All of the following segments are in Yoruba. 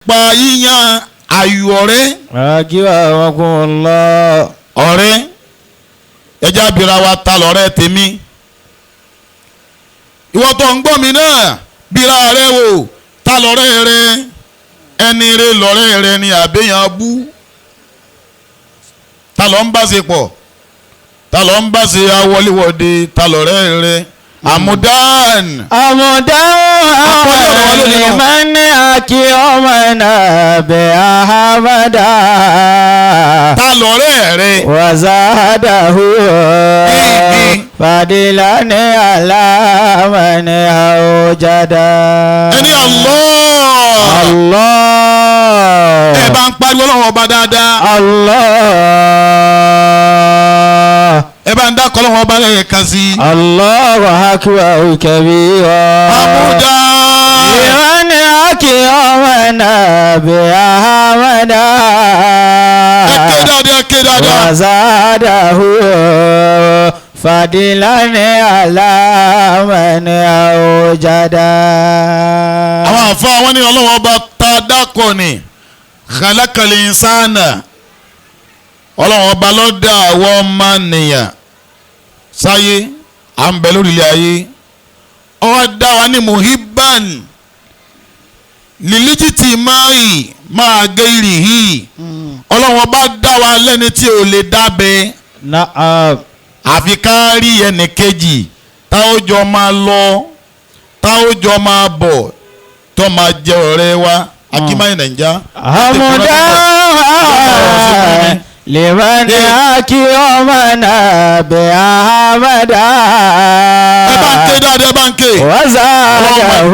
Pa yíyan ayò ọ̀rẹ́. Akiwakumullah. Ọ̀rẹ́, ẹjẹ́ abira wa, ta lọ́rẹ́ tèmi? Ìwọ tó ń gbọ́ mi náà, bira rẹ wò, ta lọ́rẹ́ rẹ? Ẹni rẹ lọ́rẹ́ rẹ ni àbẹ́yàn bú? Ta ló ń bá ṣe pọ̀? Ta ló ń bá ṣe awọléwọ̀de? Ta lọ́rẹ́ rẹ? Àmúdán. Àmọ̀dán. Àkọlé ọ̀rọ̀ wa lónìí náà. Liman akiyomana bi ahamada. Ta lọ́rẹ́ rẹ? Wazadahu. Eh. Fadilani alamani awjada. Ẹni Allah. Allah. Ẹ bá ń pariwo Ọlọ́run ọba dáadáa. Allah. Ẹ bá ń dákọ̀ Ọlọ́run ọba lẹ́ẹ̀kan sí i. Allahu akbar kabira. Àmúdán. Liman akiyomana bi ahamada. Ẹ ké dáadáa, ẹ ké dáadáa. Wazadahu fadilani alamani awjada. Àwọn àfa wọn ní Ọlọ́run ọba ta dákọ̀ ni khalaqal insana, Ọlọ́run ọba ló dá àwọn ọmọnìyàn sáyé, à ń bẹ lórí ilé ayé. Ó dá wa ní muhibban lilijiti máì máa gé ìrìhì. Ọlọ́run ọba dá wa lẹ́ni tí ò lè dábẹ́ Na'am. àfi ká rí ẹnì kejì tá ó jọ máa lọ, tá ó jọ máa bọ̀, tó máa jẹ ọ̀rẹ́ wa akímáyé Nàìjíríà. Hamudan liman akiyomana bi ahamada. Ẹ bá ń ké dáadáa, ẹ bá ń ké. Wazadahu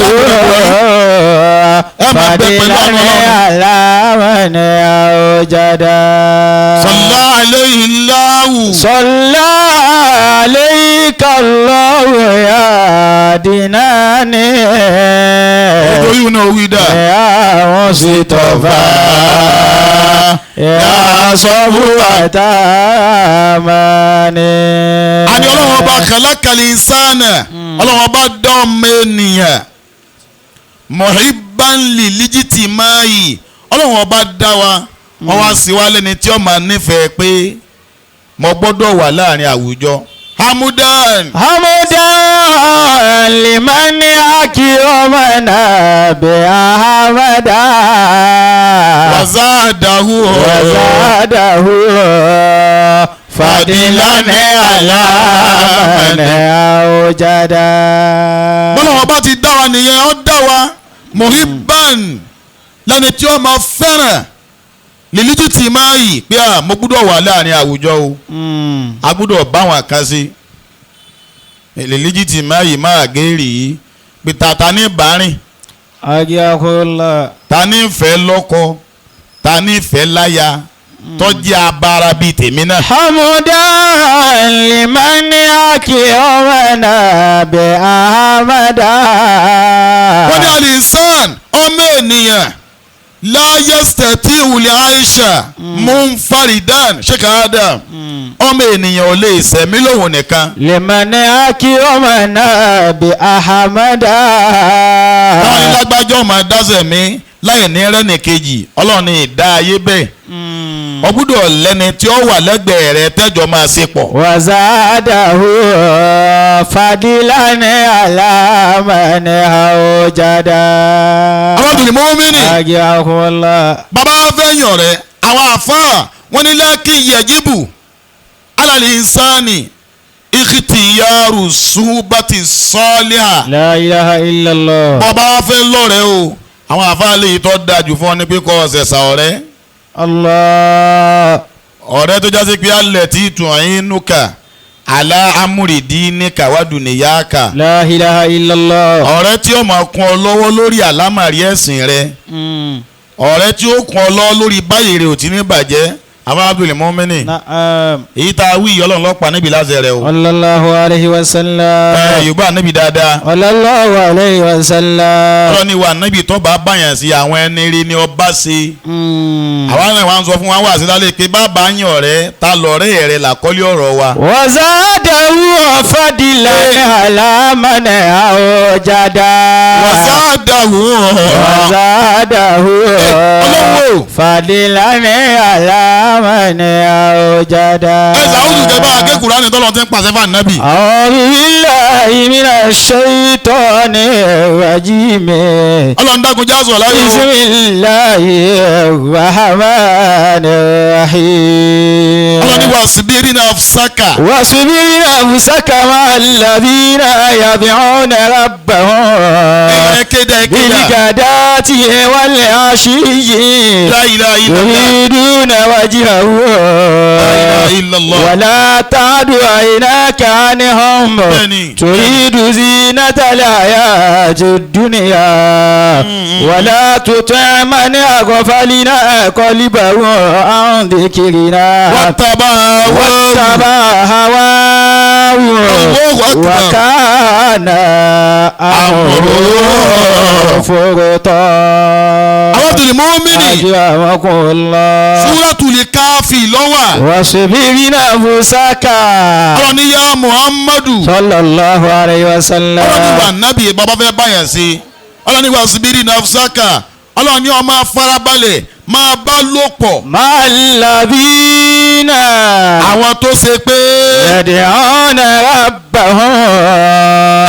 Ẹ máa bẹ pẹ̀lú àwọn fadilani Ọlọ́run. alamani awjada. Sọlá alayhi láwù. صلى عليك الله يا ديناني. Ọjọ́ yìí náà wí dà. يا مصطفى يا صفوة أماني. Àní Ọlọ́run ọba khalaqal insana, Ọlọ́run ọba dá ọmọ ènìyàn muhibban lilijtimai. Ọlọ́run ọba dá wa, wọ́n wá sí wa lẹ́ni tí ó máa nífẹ̀ẹ́ pé mo gbọ́dọ̀ wà láàrin àwùjọ. Hamudan. حمدا لمن أكرمنا بأحمدا. Wazadahu. وزاده فضلا على من أوجدا. Bọ́lá wọn bá ti dá wa nìyẹn, ó dá wa muhibban lẹ́ni tí ó máa fẹ́ràn lilijtimai pé à mo gbọ́dọ̀ wà láàrin àwùjọ o, a gbọ́dọ̀ bá wọn kan sí lilijtimai máa géèrè yìí pé tata ní bárìn. Agiyakola. Ta ní fẹ́ lọ́kọ, ta ní fẹ́ láya, tọ́jú abara bíi tèmi náà. حمدا لمن أكرمنا بأحمدا. Wọ́n ní al-insan, ọmọ ènìyàn, la yastati'u al-aisha munfaridan. Sheikh Adam, ọmọ ènìyàn ò lè sẹ̀mí lòun nìkan. لمن أكرمنا بأحمدا. Táwọn ní lágbájọ́ máa dáṣẹ̀ mí láì ní rẹ́nì kejì, Ọlọ́run ní ìdá ayé bẹ́ẹ̀, ọ gbọ́dọ̀ lẹ́ni tí ó wà lẹ́gbẹ̀ẹ́ rẹ tẹ́jọ́ máa ṣe pọ̀. وزاده فضلا على من أوجدا. Arábìnrin mọ́mìnì. أجاكم الله. Bàbá fẹ́ yàn rẹ̀, àwọn àfáà wọ́n ní lakin yajibu alal insani ikhtiyaru suhbati saliha. لا إله إلا الله. Bàbá fẹ́ lọ́rẹ̀ o, àwọn àfáà lè tọ́ da jù fún ọ ní pé kọ́ ọ̀sẹ̀ sà ọ̀rẹ́. الله. Ọ̀rẹ́ tó jásí pé alẹ̀ tí tún àyín núkà ala amri dinika wa duniyaka. لا إله إلا الله. Ọ̀rẹ́ tí ó máa kún ọ lọ́wọ́ lórí àlámàrí ẹ̀sìn rẹ, ọ̀rẹ́ tí ó kún ọ lọ́wọ́ lórí báyìí rẹ ò tí ní bàjẹ́. Àwọn Abdul Mumini. Na'am. Èyí tá a wí yìí, Ọlọ́run lọ́pàá níbi láṣẹ rẹ o. Sallallahu alayhi wa sallam. Ẹ Yorùbá níbi dáadáa. Sallallahu alayhi wa sallam. Ọlọ́run ní wa níbi tó bá báyàn sí, àwọn ẹni rí ni ọba ṣe. Àwa náà wà ń sọ fún wa wà sí lálẹ́ pé bàbá yín ọ̀rẹ́ ta lọ̀rẹ́ rẹ làkọ́lé ọ̀rọ̀ wa. وزاده فضلا على من أوجدا. Wàsáàdàwò. وزاده Ọlọ́run. فضلا على من أوجدا. Ẹ sàwùjù kẹ bá akẹ́kọ̀ọ́ ní tọ́lọ́ ti ń pàṣẹ fún ànábì. أعوذ بالله من الشيطان الرجيم. Ọlọ́run dákun já sọ̀ láyé o. بسم الله الرحمن الرحيم. Ọlọ́run ní wasbir nafsaka. واصبر نفسك مع الذين يدعون ربهم Ẹ kéde, ẹ kéde. بالغداة والعشي La ilaha illallah. يريدون وجهه. La ilaha illallah. ولا تعد عيناك عنهم Bẹ́ẹ̀ni. تريد زينة الحياة الدنيا ولا تطع من أغفلنا قلبه عن ذكرنا Wattaba hawahu. واتبع هواه Allahu akbar. وكان أمره فرطا. Àwọn Abdul Mumini. أكرمكم الله. Suratul Kahfi lọ́wà. واصبر نفسك. Ọlọ́run ní yá Muhammadu. صلى الله عليه وسلم. Ọlọ́run ní wà nábì bàbá fẹ́ báyàn sí. Ọlọ́run ní wasbir nafsaka. Ọlọ́run ní ó máa farabalẹ̀ máa bá lò pọ̀. مع الذين Àwọn tó ṣe pé يدعون ربهم.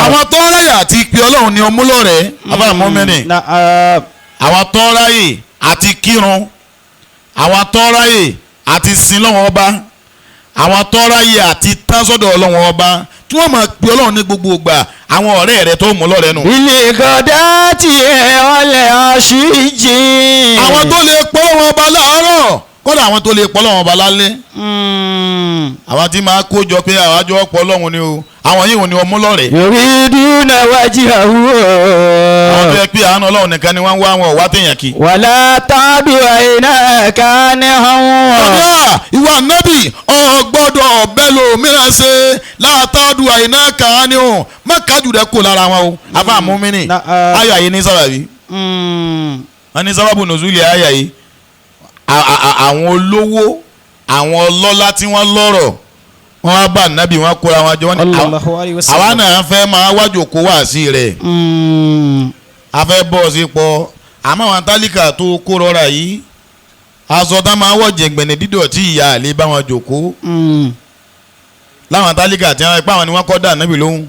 Àwọn tó ráyè àti pé Ọlọ́run ní ọmúlọ́rẹ̀ abáà mọ́mẹ́nì. نعم. Àwọn tó ráyè àti kírun, àwọn tó ráyè àti sin lọ́wọ́n ọba, àwọn tó ráyè àti tán sọ́dọ̀ Ọlọ́run ọba, tí wọ́n máa pe Ọlọ́run ní gbogbo ìgbà, àwọn ọ̀rẹ́ rẹ tó mú lọ́rẹ́ nù. بالغداة والعشي. Àwọn tó lè pọ́ Ọlọ́run ọba láàárọ̀, kódà àwọn tó lè pọ́ Ọlọ́run ọba lálẹ́, àwọn tí máa kó jọ pé àwọn àjọ ọ̀pọ̀ Ọlọ́run ni o, àwọn yìí ò ní ọmú lọ́rẹ̀. يريدون وجهه. Àwọn tó yẹ pé àánú Ọlọ́run nìkan ni wọ́n ń wá, àwọn ọ̀wá téèyàn kì. ولا تعد عيناك عنهم. Ọ̀dà ìwà nábì ọ̀gbọ́dọ̀ bẹ́ẹ̀ ló mìíràn ṣe látàdù àìná kàání o, má kájú rẹ kó lára wọn o. Afa mumini. Ayọ̀ yìí ní sábàbí. Wọ́n ní sábàbù nùzúlì ayọ̀ yìí, àwọn olówó, àwọn ọlọ́lá tí wọ́n lọ́rọ̀, wọ́n wá bá nábì, wọ́n kóra wọn jọ, wọ́n ní Sallallahu alayhi wa sallam. àwa náà fẹ́ máa wájú kó wá sí rẹ̀, a fẹ́ bọ́ sí pọ̀, àmọ́ àwọn tálíkà tó kó rọra yìí, aṣọ tá máa wọ̀ jẹ̀gbẹ̀nẹ̀ dídọ̀tí, ìyá àlè bá wọn jòkó láwọn tálíkà tí wọ́n ipá wọn ni wọ́n kọ́ dà nábì lóhùn.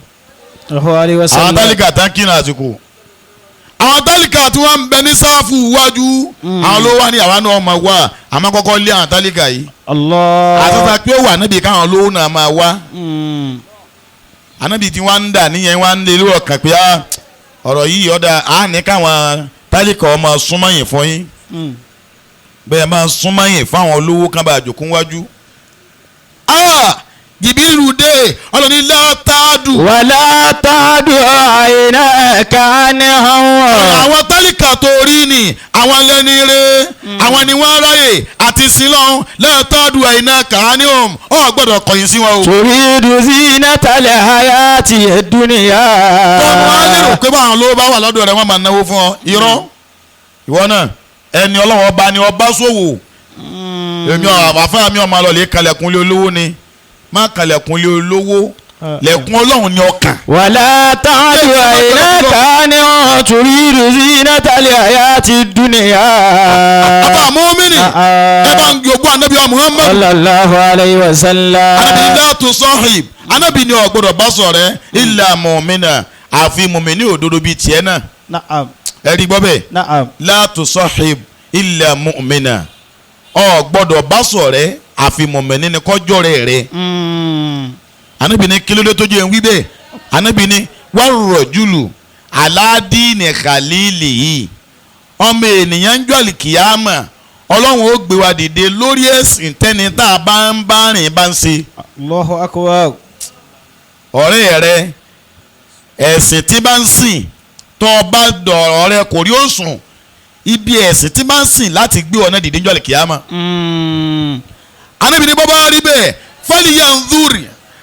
Sallallahu alayhi wa Àwọn sallam. tálíkà tán kírun àsìkò, àwọn tálíkà tí wọ́n ń bẹ ní sáfù iwájú, àwọn ló wà ní àwa náà máa wà, àmọ́ kọ́kọ́ lé àwọn tálíkà yìí. Allah. Àtúntà pé ó wà níbi káwọn olówó náà máa wá. Ànábì tí wọ́n ń dà níyẹn, wọ́n ń lé lórí ọkàn pé ah, ọ̀rọ̀ yìí ọ̀dà á ní káwọn tálíkà ọmọ súnmọ́yìn fún yín, bẹ́ẹ̀ máa súnmọ́yìn fáwọn olówó kan bá jòkó wájú. Ah, Jìbìrù dé, ọlọ́ni látàdù. ولا تعد عيناك عنهم. Àwọn tálíkà tó rí ni àwọn lẹ́ni rẹ̀, àwọn ni wọ́n ráyè àti sílọ́n látàdù àìná kàánìhùn, ọ̀ gbọ́dọ̀ kọ̀yìn sí wọn o. تريد زينة الحياة الدنيا. Tọ́nu á lérò pé báwọn olówó bá wà lọ́dọ̀ rẹ̀, wọ́n máa náwó fún ọ. Irọ́, ìwọ náà, ẹni Ọlọ́run ọba ni ọba ṣòwò. Èmi àfáà mi ọmọ lọ lè kalẹ̀kùn lé olówó ni, má kalẹ̀kùn lé olówó, lẹ̀kùn Ọlọ́run ni ọkàn. ولا تعد عيناك عنهم تريد زينة الحياة الدنيا. Àbá mọ́mìnì, ẹ bá ń gbogbo anabi wa Muhammad. صلى الله عليه وسلم. Anabi la tusahib, anabi ni ò gbọ́dọ̀ bá ṣọ̀rẹ́ illa mu'mina, àfi mùmíní òdodo bíi tiẹ̀ náà. نعم. Ẹ rí gbọ́ bẹ́ẹ̀. نعم. La tusahib illa mu'mina, ò gbọ́dọ̀ bá ṣọ̀rẹ́ àfi mùmíní ni kọjọ́ rẹ̀ rẹ̀. Anabi ní kílódé tó jẹ́ ń wí bẹ́ẹ̀? Anabi ní warrajulu ala dini khalilihi, ọmọ ènìyàn ń jọ́lì kìyàmà, Ọlọ́run ó gbé wa dìde lórí ẹ̀sìn tẹ́ni tá a bá ń bá rìn bá ń ṣe. الله أكبر. Ọ̀rẹ́ rẹ, ẹ̀sìn tí bá ń sìn, tó o bá dọ̀rọ̀ rẹ kò rí òsùn ibi ẹ̀sìn tí bá ń sìn láti gbé ọ̀nà dìde ń jọ́lì kìyàmà. Ànábì ní bọ́bá rí bẹ́ẹ̀ falyanzur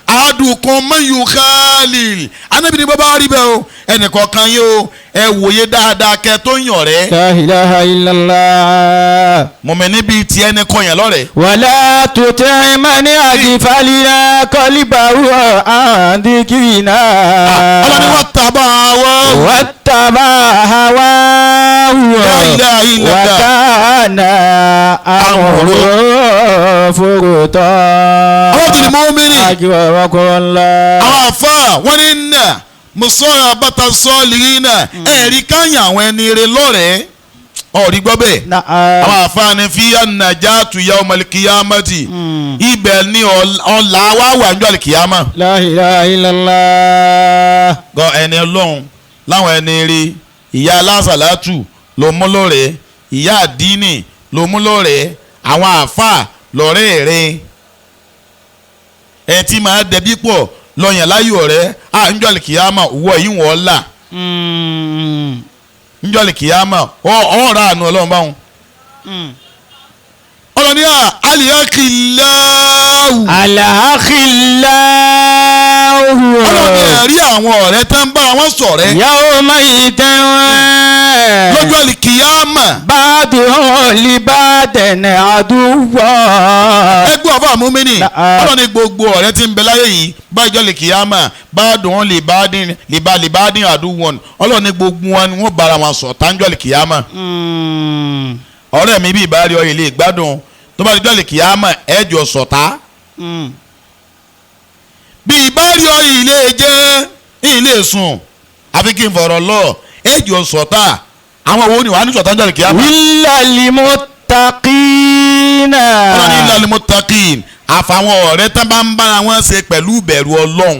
ahadukum man yukhalil. Ànábì ní bọ́bá rí bẹ́ẹ̀ o, ẹnìkọ̀ọ̀kan yín o, ẹ wòye dáadáa kẹ́ tó yàn rẹ́. La ilaha illallah. Mọ̀mọ́ níbi tí ẹni kọ yẹn lọ́rẹ̀. Wala tuti' man aghfalna qalbahu an dhikrina. Ọlọ́ni wọ́n tàbá wọ́n. Wattaba'a hawahu. La ilaha illallah. Wa kana amruhu furuta. Àwọn tó ní mọ́mìnì. Akbar. Àwọn àfa wọ́n ní nà mùsọ̀rọ̀ bàtà sọ́ọ̀lì yìí náà ẹ̀rí káyàn àwọn ẹni rẹ lọ́rẹ̀ẹ́ ọ̀rí gbọ́ bẹ́ẹ̀. Àwọn àfààní fi an-najatu yawmal qiyamati ibẹ̀ ni ọ̀la wa wà ní al-qiyama. La ilaha illallah. Gọ ẹni ọlọ́run láwọn ẹni rí ìyá alásàlátù ló mú lọ́rẹ̀ẹ́, ìyá àdínì ló mú lọ́rẹ̀ẹ́, àwọn àfà lọ́rẹ́ rẹ̀ ẹ tí máa dẹbí pọ̀ lọ́yàn láyò rẹ̀ à ń jọ al-qiyama wọ yìí wọ́n là ń jọ al-qiyama ọ̀ọ́ra àánú ọlọ́run báwọn. Ọlọ́ni à aliyakiláwù. Alaakhilahu. Ọlọ́ni ẹ̀rí àwọn ọ̀rẹ́ tán bá wọn ṣọ̀rẹ́. Yawma idin. Lọ́jọ́ alikiyama. Ba'duhum li ba'din aduwwa. Ẹgbẹ́ ọ̀fọ̀ àmúmínì. Ọlọ́ni gbogbo ọ̀rẹ́ tí ń bẹ láyé yìí bájọ́ alikiyama ba'duhum li ba'din li ba'din aduwwan. Ọlọ́ni gbogbo wọn ni wọ́n bára wọn ṣọ̀tá tájọ́ alikiyama. Ọ̀rẹ́ mi bí ìbárí ọyẹ lè gbádùn tó bá di jọ́ alikiyama ẹ̀jọ̀ ṣọ̀tá. Bí ìbárí ọyẹ ilé jẹ́ ilé sùn àfi kí n fọ̀rọ̀ lọ ẹ̀jọ̀ ṣọ̀tá. Àwọn wo ni wàá ní ṣọ̀tá ń jọ́ alikiyama. Illal muttaqina. Ọlọ́ni illal muttaqin àfàwọn ọ̀rẹ́ tán bá ń bára wọn ṣe pẹ̀lú ìbẹ̀rù Ọlọ́run.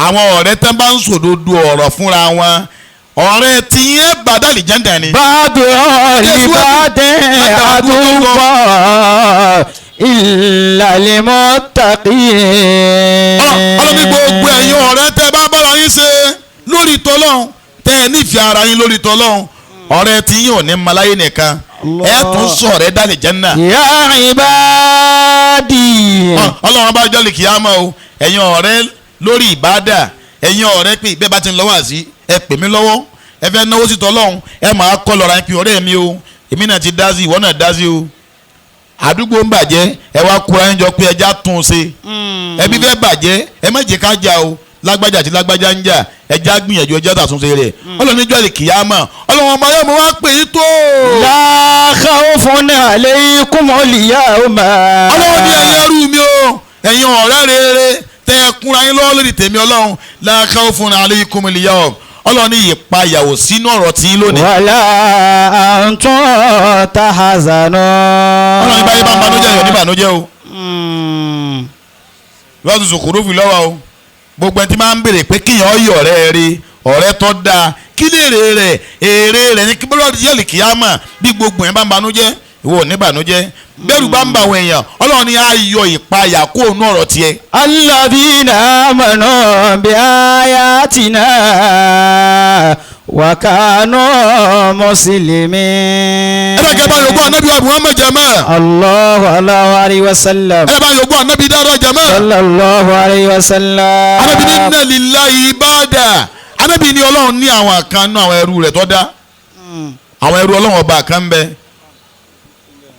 Àwọn ọ̀rẹ́ tán bá ń sòdodo ọ̀rọ̀ fúnra wọn. Ọ̀rẹ́ tí yẹn bá dàlí jẹ́ǹdà ni. Ba'duhum li ba'din aduwwa illal muttaqin. Ọlọ́ni gbogbo ẹ̀yin ọ̀rẹ́ tẹ́ bá bára yín ṣe lórí tọ́lọ́run tẹ́ ẹ nífẹ̀ẹ́ ara yín lórí tọ́lọ́run ọ̀rẹ́ tí yín ò ní maláyé nìkan ẹ tún sọ̀rẹ́ dàlí jẹ́ǹdà. Ya ibadi. Ọlọ́run bá jọ́lì kíyámà o, ẹ̀yin ọ̀rẹ́ lórí ìbádà, ẹ̀yin ọ̀rẹ́ pé bẹ́ẹ̀ bá ti ń lọ́wọ́ àzí ẹ pè mí lọ́wọ́, ẹ fẹ́ náwó sí tọ́lọ́run ẹ máa kọ́ lọ́ra ẹ pé ọ̀rẹ́ mi o, èmi náà ti dá sí, ìwọ náà dá sí o. Àdúgbò ń bàjẹ́ ẹ wá kóra ẹ jọ pé ẹja tún un ṣe. Ẹbí fẹ́ bàjẹ́ ẹ má jẹ́ ká jà o, lágbájá àti lágbájá ń jà, ẹja gbìyànjú ẹja tàtúnṣe rẹ̀. Ọlọ́run níjọ́ àlìkìyámà ọlọ́run ọmọ ayé mo wá pè é tó. La khawfun alaykumul yawma. Ọlọ́run ní ẹ̀yin ẹrú mi o, ẹ̀yin ọ̀rẹ́ rere tẹ́ ẹ kúnra yín lọ́wọ́ lórí tèmi ọlọ́run, la khawfun alaykumul yawm. Ọlọ́run ní ìpayàwó sínú ọ̀rọ̀ tí ń lónìí. Wala antum tahzanun. Ọlọ́run ní báyìí bá ń banújẹ́ yọ̀ ní banújẹ́ o. Lọ́wọ́ tuntun kò rúfin lọ́wọ́ o. Gbogbo ẹni tí máa ń béèrè pé kíyàn ọyọ ọ̀rẹ́ rẹ ọ̀rẹ́ tó dáa kí lè rè rẹ̀ èrè rẹ̀ ní kíbọ́lọ́ yẹ̀lì kíyámà bí gbogbo yẹn bá ń banújẹ́ ìwọ ò ní banújẹ́ bẹ́rù bá ń bà àwọn èèyàn Ọlọ́run ni á yọ ìpayà kó òun ọ̀rọ̀ tiẹ̀. Alladhina amanu bi ayatina wa kanu muslimin. Ẹ bá kẹ́ bá yòókù ànábì wa Muhammad jama. Allahu Allahu alayhi wa sallam. Ẹ bá yòókù ànábì dáadáa jama. Sallallahu alayhi wa sallam. Ànábì ní inna lillahi ibada. Ànábì ní Ọlọ́run ní àwọn kan nú àwọn ẹrú rẹ̀ tó dá. Àwọn ẹrú Ọlọ́run ọba kan bẹ.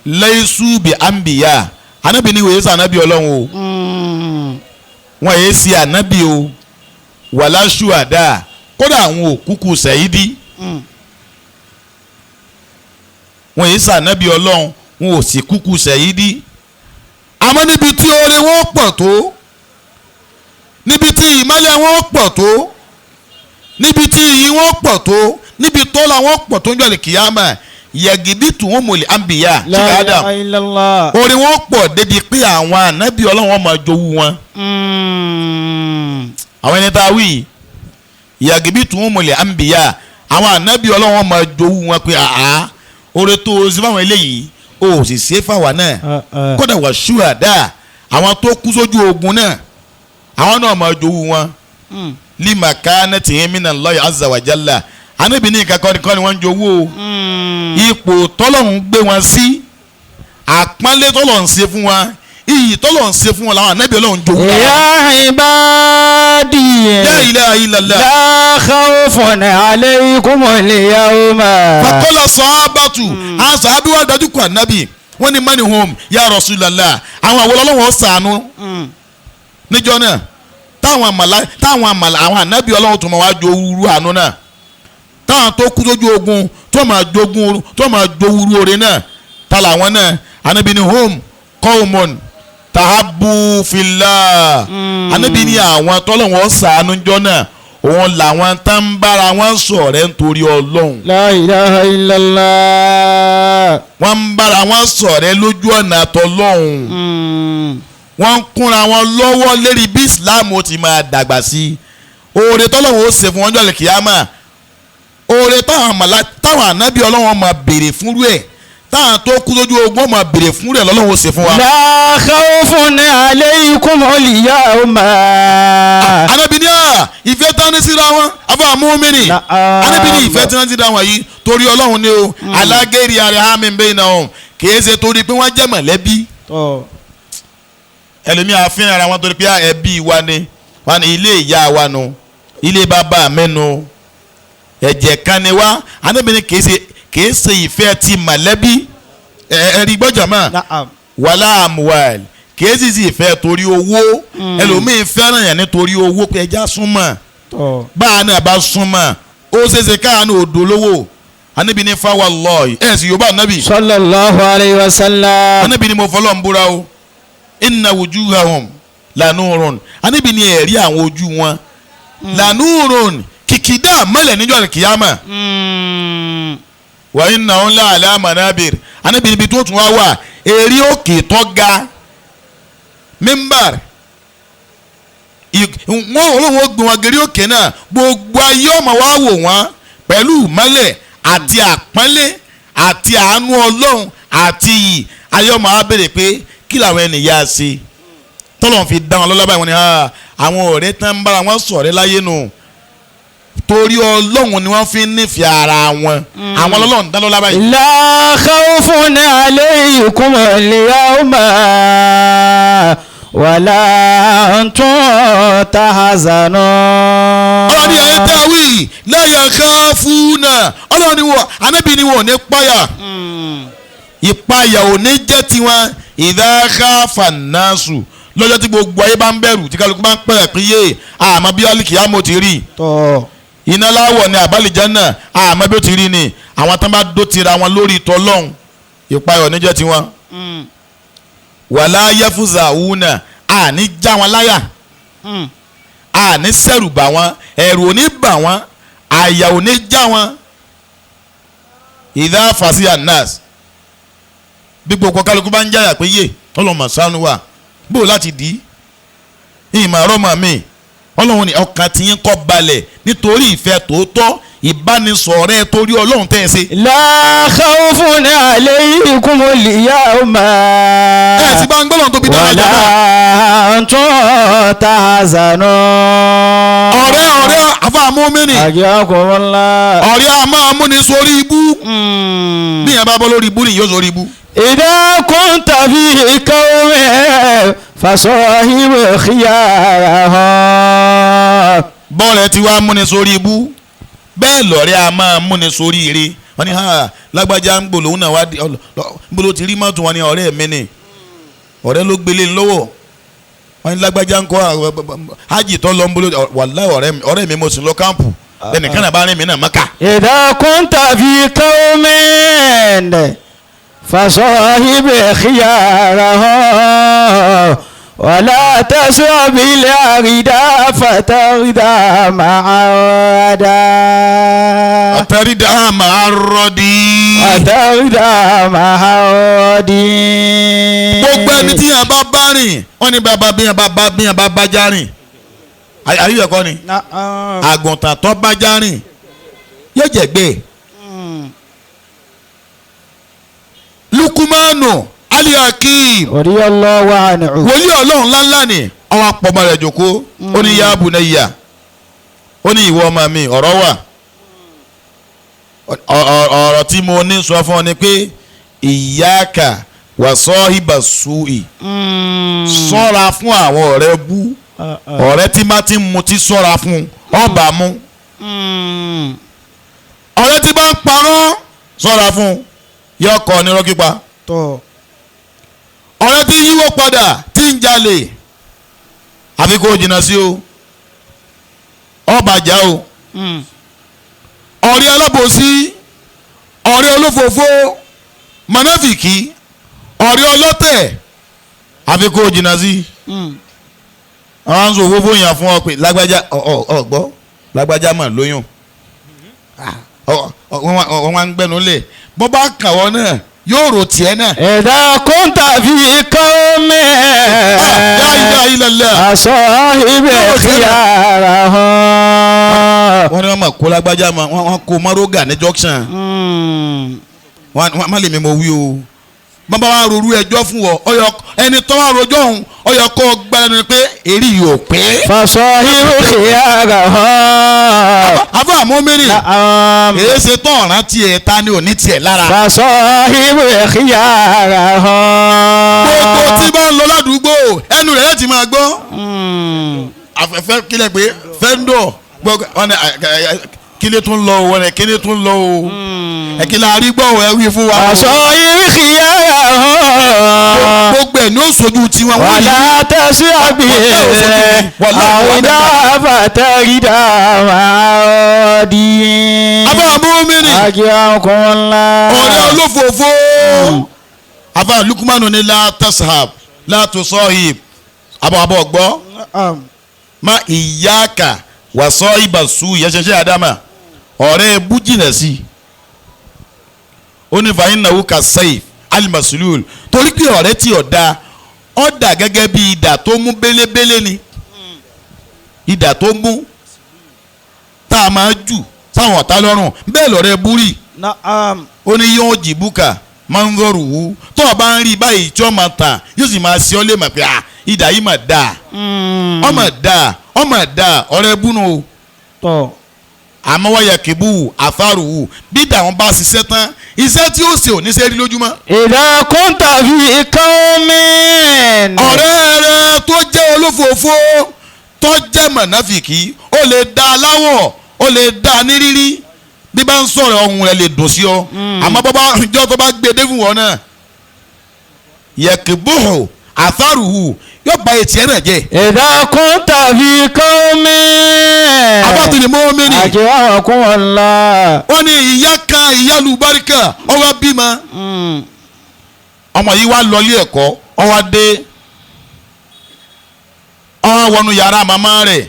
Laysu bi anbiya. Ànábì ní wòye sí ànábì Ọlọ́run o. Wọ́n yé sí ànábì o. Wala shuhada. Kódà àwọn òkúkú sẹ̀yídì. Wọ́n yé sí ànábì Ọlọ́run wọn ò sì kúkú sẹ̀yídì. Àmọ́ níbi tí oore wọn pọ̀ tó, níbi tí ìmọ́lẹ̀ wọn pọ̀ tó, níbi tí iyì wọn pọ̀ tó, níbi tọ́lá wọn pọ̀ tó ń jọ àlìkìyámà yẹ̀gìdì tún wọn mọ̀lẹ́ àǹbíyá La ilaha illallah. oore wọn pọ̀ débi pé àwọn ànábì Ọlọ́run wọn máa jowú wọn. Àwọn ẹni tá a wí yẹ̀gìdì tún wọn mọ̀lẹ́ àǹbíyá àwọn ànábì Ọlọ́run wọn máa jowú wọn pé àá oore tó o sí fáwọn eléyìí o ò sì ṣe fáwa náà. Kódà wà ṣúhàdá àwọn tó kú sójú ogun náà àwọn náà máa jowú wọn. Lima kanatihim minallahi azza wa jalla. Ànábì ní nǹkan kọ́ni kọ́ni wọ́n ń jowú o. Ipò tọ́lọ́hún gbé wọn sí Àpọ́nlé tọ́lọ̀ ń ṣe fún wa, iyì tọ́lọ̀ ń ṣe fún wa làwọn ànábì Ọlọ́run jogún. يا عبادي La ilaha illallah. لا خوف عليكم اليوم. Fakọ́lá sọ́ábàtù àwọn sàábí wà dájú kọ ànábì, wọ́n ní mani home ya Rasulallah, àwọn àwọn ọlọ́wọ́ sànú níjọ́ náà táwọn àmàlà táwọn àmàlà àwọn ànábì Ọlọ́run tó máa wá jowúrú àánú náà, táwọn tó kú sójú ogun tó máa jogun tó máa jowúrú oore náà, ta làwọn náà? Ànábì ní home qawmun tahabbu fillah. Ànábì ní àwọn tọ́lọ́wọ́n sànú níjọ́ náà, òun làwọn tá ń bára wọn ṣọ̀rẹ́ nítorí Ọlọ́run. La ilaha illallah. Wọ́n ń bára wọn ṣọ̀rẹ́ lójú ọ̀nà àtọlọ́hun. Wọ́n ń kúnra wọn lọ́wọ́ lérí bí Islam ó ti máa dàgbà sí i. Oore tọ́lọ́hun ó ṣe fún wọn jọ́lẹ̀ kíámà, oore táwọn àmàlà táwọn ànábì Ọlọ́run máa béèrè fúnrú ẹ̀, táwọn tó kú lójú ogun máa béèrè fúnrú ẹ̀ lọ́lọ́hun ó ṣe fún wa. La khawfun alaykum al-yawma. Ànábì ní à ìfẹ́ tán ní síra wọn afọ àmúmínì. Ànábì ní ìfẹ́ tí wọ́n ti dá wọn yìí torí Ọlọ́run ni o, alágẹ̀rì àrẹ hàmì bẹ́ẹ̀ náà, kì í ṣe torí pé wọ́n jẹ́ mọ̀lẹ́bí. Ẹlòmíì àfihàn ara wọn torí pé ẹbí wa ni wọn ní ilé ìyá wa nu, ilé bàbá mi nu, ẹ̀jẹ̀ kan ni wá. Ànábì ní kì í ṣe ìfẹ́ ti mọ̀lẹ́bí ẹ̀rí gbọ́jà mọ́ wàhálà àmúwàl, kì í sì sí ìfẹ́ torí owó. Ẹlòmíì fẹ́ràn yẹn nítorí owó pé ẹja súnmọ́, bá a náà bá súnmọ́ ó ṣeéṣe káàánú odò lówó. Ànábì ní fáwọn lọ́ọ̀yì ẹ̀ sì yorùbá ànábì. Sallallahu alayhi wa sallam. Ànábì ní mo fọlọ́ ń búra o, inna wujuhahum lanurun. Ànábì ní ẹ̀rí àwọn ojú wọn lanurun, kìkìdá mọ́lẹ̀ níjọ́ àlùkìyámà. Wa innahum la ala manabir. Ànábì níbi tó tún wá wà eré òkè tó ga mímbàr, wọn olóhùn ó gbé wọn gẹ̀rí òkè náà, gbogbo ayé ọmọ wa wò wọn pẹ̀lú ìmọ́lẹ̀ àti àpọ́nlé àti àánú Ọlọ́run àti iyì. Ayé ọmọ wa béèrè pé kí làwọn ènìyàn ṣe tọ́lọ́run fi dá wọn lọ́lá báyìí. Wọn ni àwọn ọ̀rẹ́ tán ń bára wọn ṣọ̀rẹ́ láyé nù, torí Ọlọ́run ni wọ́n fi ń nífẹ̀ẹ́ ara wọn, àwọn Ọlọ́run dá lọ́lá báyìí. La khawfun alaykum al-yawma wala antum tahzanun. Ọlọ́run ní ayé tá a wí la yakhafuna, Ọlọ́run ní wọ́n Ànábì ní wọ́n ò ní páyà, ìpayà ò ní jẹ́ tiwọn. Idha khafa an-nasu, lọ́jọ́ tí gbogbo ayé bá ń bẹ̀rù tí kálukú bá ń pẹ̀rẹ̀ pé yé àmọ́ bí alìkìyàmó ti rí, iná láwọ̀ ni àbálìjánà àmọ́ bí ó ti rí ni, àwọn tán bá dó tira wọn lórí tọlọ́hun, ìpayà ò ní jẹ́ tiwọn. Wala yafuzawuna, àní já wọn láyà, àní sẹ̀rù bà wọn, ẹ̀rù ò ní bà wọn, àyà ò ní já wọn. Idha fasiya an-nas, bí gbogbo kálukú bá ń jáyà pé yé ọlọ́mọ ṣàánú wa bó láti dì í ìmọ̀ ọ̀rọ̀ mi, Ọlọ́run ní ọkàn tí yín kọ́ balẹ̀ nítorí ìfẹ́ tòótọ́ ìbánisọ̀rẹ́ torí Ọlọ́run tẹ́ ẹ ṣe. La khawfun alaykum al-yawma. Ẹ ti bá ń gbọ́dọ̀ tóbi dára jọ náà. Wala antum tahzanun. Ọ̀rẹ́ ọ̀rẹ́ àfa mọ́mìnì. Àjọkùnrinlá. Ọ̀rẹ́ a máa múni sórí ibú. Bí yẹn bá bọ́ lórí ibú ni yóò sórí ibú. Idha kunta fi qawmin fasahib khiyarahum. Bọ́ọ̀lù ti wá múni sórí ibú, bẹ́ẹ̀ lọ́rẹ́ a máa múni sórí ire. Wọ́n ní ha lágbájá ń gbòòlò náà wá gbòòlò ti rí mọ́tò, wọn ní ọ̀rẹ́ mi ni, ọ̀rẹ́ ló gbélé lọ́wọ́. Wọ́n ní lágbájá ń kọ́ hajj tó lọ ń bolo, wàláhì ọ̀rẹ́ mi mo sì lọ kámpù ẹnìkan náà bá rìn mí náà Mákà. Idha kunta fi qawmin fasahib khiyarahum wala tas'a bil arida fatarida ma'ada. Fatarida ma'arodi. Fatarida ma'arodi. Gbogbo ẹni tí yẹn bá bá rìn, wọ́n ní bàbá bí yẹn bá bá bí yẹn bá bá já rìn. Àyè ẹ̀kọ́ ni àgùntàn tó bá já rìn yóò jẹ̀ gbé. Lukumanu Aliakim radiyallahu anhu, wòlíì Ọlọ́run ńláńlá ni, àwọn apọ̀mọ rẹ̀ jòkó, ó ní ya bunayya, ó ní ìwọ ọmọ mi, ọ̀rọ̀ wà, ọ̀rọ̀ tí mo ní sọ fún ọ ni pé iyyaka Wàsọ́hìbà sùúì, sọ́ra fún àwọn ọ̀rẹ́ bú, ọ̀rẹ́ tí bá ti ń mutí, sọ́ra fún ọba mú. Ọ̀rẹ́ tí bá ń parọ́, sọ́ra fún yọkọ̀ nírọ́ pípa. Tọ́. Ọ̀rẹ́ tí yíwọ́ padà, tí ń jalè, àfi kó o jìnnà sí o, ọba jà o. Ọ̀rẹ́ alábòsí, ọ̀rẹ́ olófòfó, mọ̀nàfìkì, ọ̀rẹ́ ọlọ́tẹ̀, àfi kó o jìnnà sí. Àwọn àǹsọ̀ òfófó yàn fún ọ pé lágbájá ọ gbọ́, lágbájá mà lóyún. Ah, wọ́n wá ń gbẹ́nu lẹ̀, bọ́ bá kàn wọ́n náà yóò rò tiẹ̀ náà. إذا كنت في قوم La ilaha illallah. أصاحب خيارهم. Wọ́n ní wọ́n máa kó lágbájá ma, wọ́n kó maroga ní junction. Wọ́n má lè mi mọ̀ wí o. Bàbá wa rorú ẹjọ́ fún ọ, ọyọ ẹni tó wà rojọ́ òun, ọyọ kọ́ gbára ni pé èrì yìí ò pé. فصاحب خيارهم. Àbá àmọ́ mẹ́rin نعم. èyí ṣe tán ọ̀ràn tiẹ̀ ta ni ò ní tiẹ̀ lára. فصاحب خيارهم. Gbogbo tí bá ń lọ ládùúgbò, ẹnu rẹ̀ láti máa gbọ́. Afẹ́fẹ́ kílẹ̀ pé fẹ́ńdọ̀ gbọ́ wọn ni kílẹ̀ tún lọ o, wọn ni kílẹ̀ tún lọ o, ẹ kí la rí gbọ́ o, ẹ wí fún wa o. فصاحب خيارهم. Gbogbo ẹ̀ ní ó sojú tiwọn wọ́n yìí. ولا تسع بالأردى فتردى معادي. Abá àmúmínì أجاكم الله. ọ̀rẹ́ olófòófó, abá Lukumanu ní la tashab la tusahib, abọ́ abọ́ gbọ́ má ìyáka wàsọ ìbàsú ìyẹsẹsẹ àdámà, ọ̀rẹ́ bú jìnà sí i. Ó ní fàyín náwó ka saif alimasulul, torí pé ọ̀rẹ́ tí ọ̀dà ọ̀dà gẹ́gẹ́ bí idà tó mú bélébélé ni, idà tó mú tá a máa jù sáwọn ọ̀tá lọ́rùn, bẹ́ẹ̀ lọ́rẹ́ búrì. Naam. Ó ní yóò jìbùkà máa ń rọrùn wú, tó o bá ń rí báyìí tí ó máa tàn, yóò sì máa ṣe ọ́ lè mọ̀ pé à idà yìí mà dáa, ọmọ dáa, ọmọ dáa, ọ̀rẹ́ búnú o. Tọ́. Àmọ́ wáyà kébù àfárùwù, bí dàwọn bá ṣiṣẹ́ tán, iṣẹ́ tí ó ṣe ò ní ṣe rí lójúmọ́. إذا كنت في قوم Ọ̀rẹ́ rẹ tó jẹ́ olófòófó, tó jẹ́ mọ̀nàfìkì, ó lè da aláwọ̀, ó lè da ní rírí, bí bá ń sọ̀rọ̀ ohùn rẹ̀ lè dùn sí ọ, àmọ́ bọ́ bá ìjọ tó bá gbé dé fún wọn náà, yẹ̀kìbùhù àfárùhù, yóò ba etí ẹ̀ náà jẹ́. إذا كنت في قوم Abátúndì mọ́mìnì أجاكم الله. Wọ́n ní ìyá kan, ìyá lùbáríkà, ó wá bímọ. Ọmọ yìí wá lọ ilé ẹ̀kọ́, ó wá dé, ó wá wọnú yàrá màmá rẹ̀,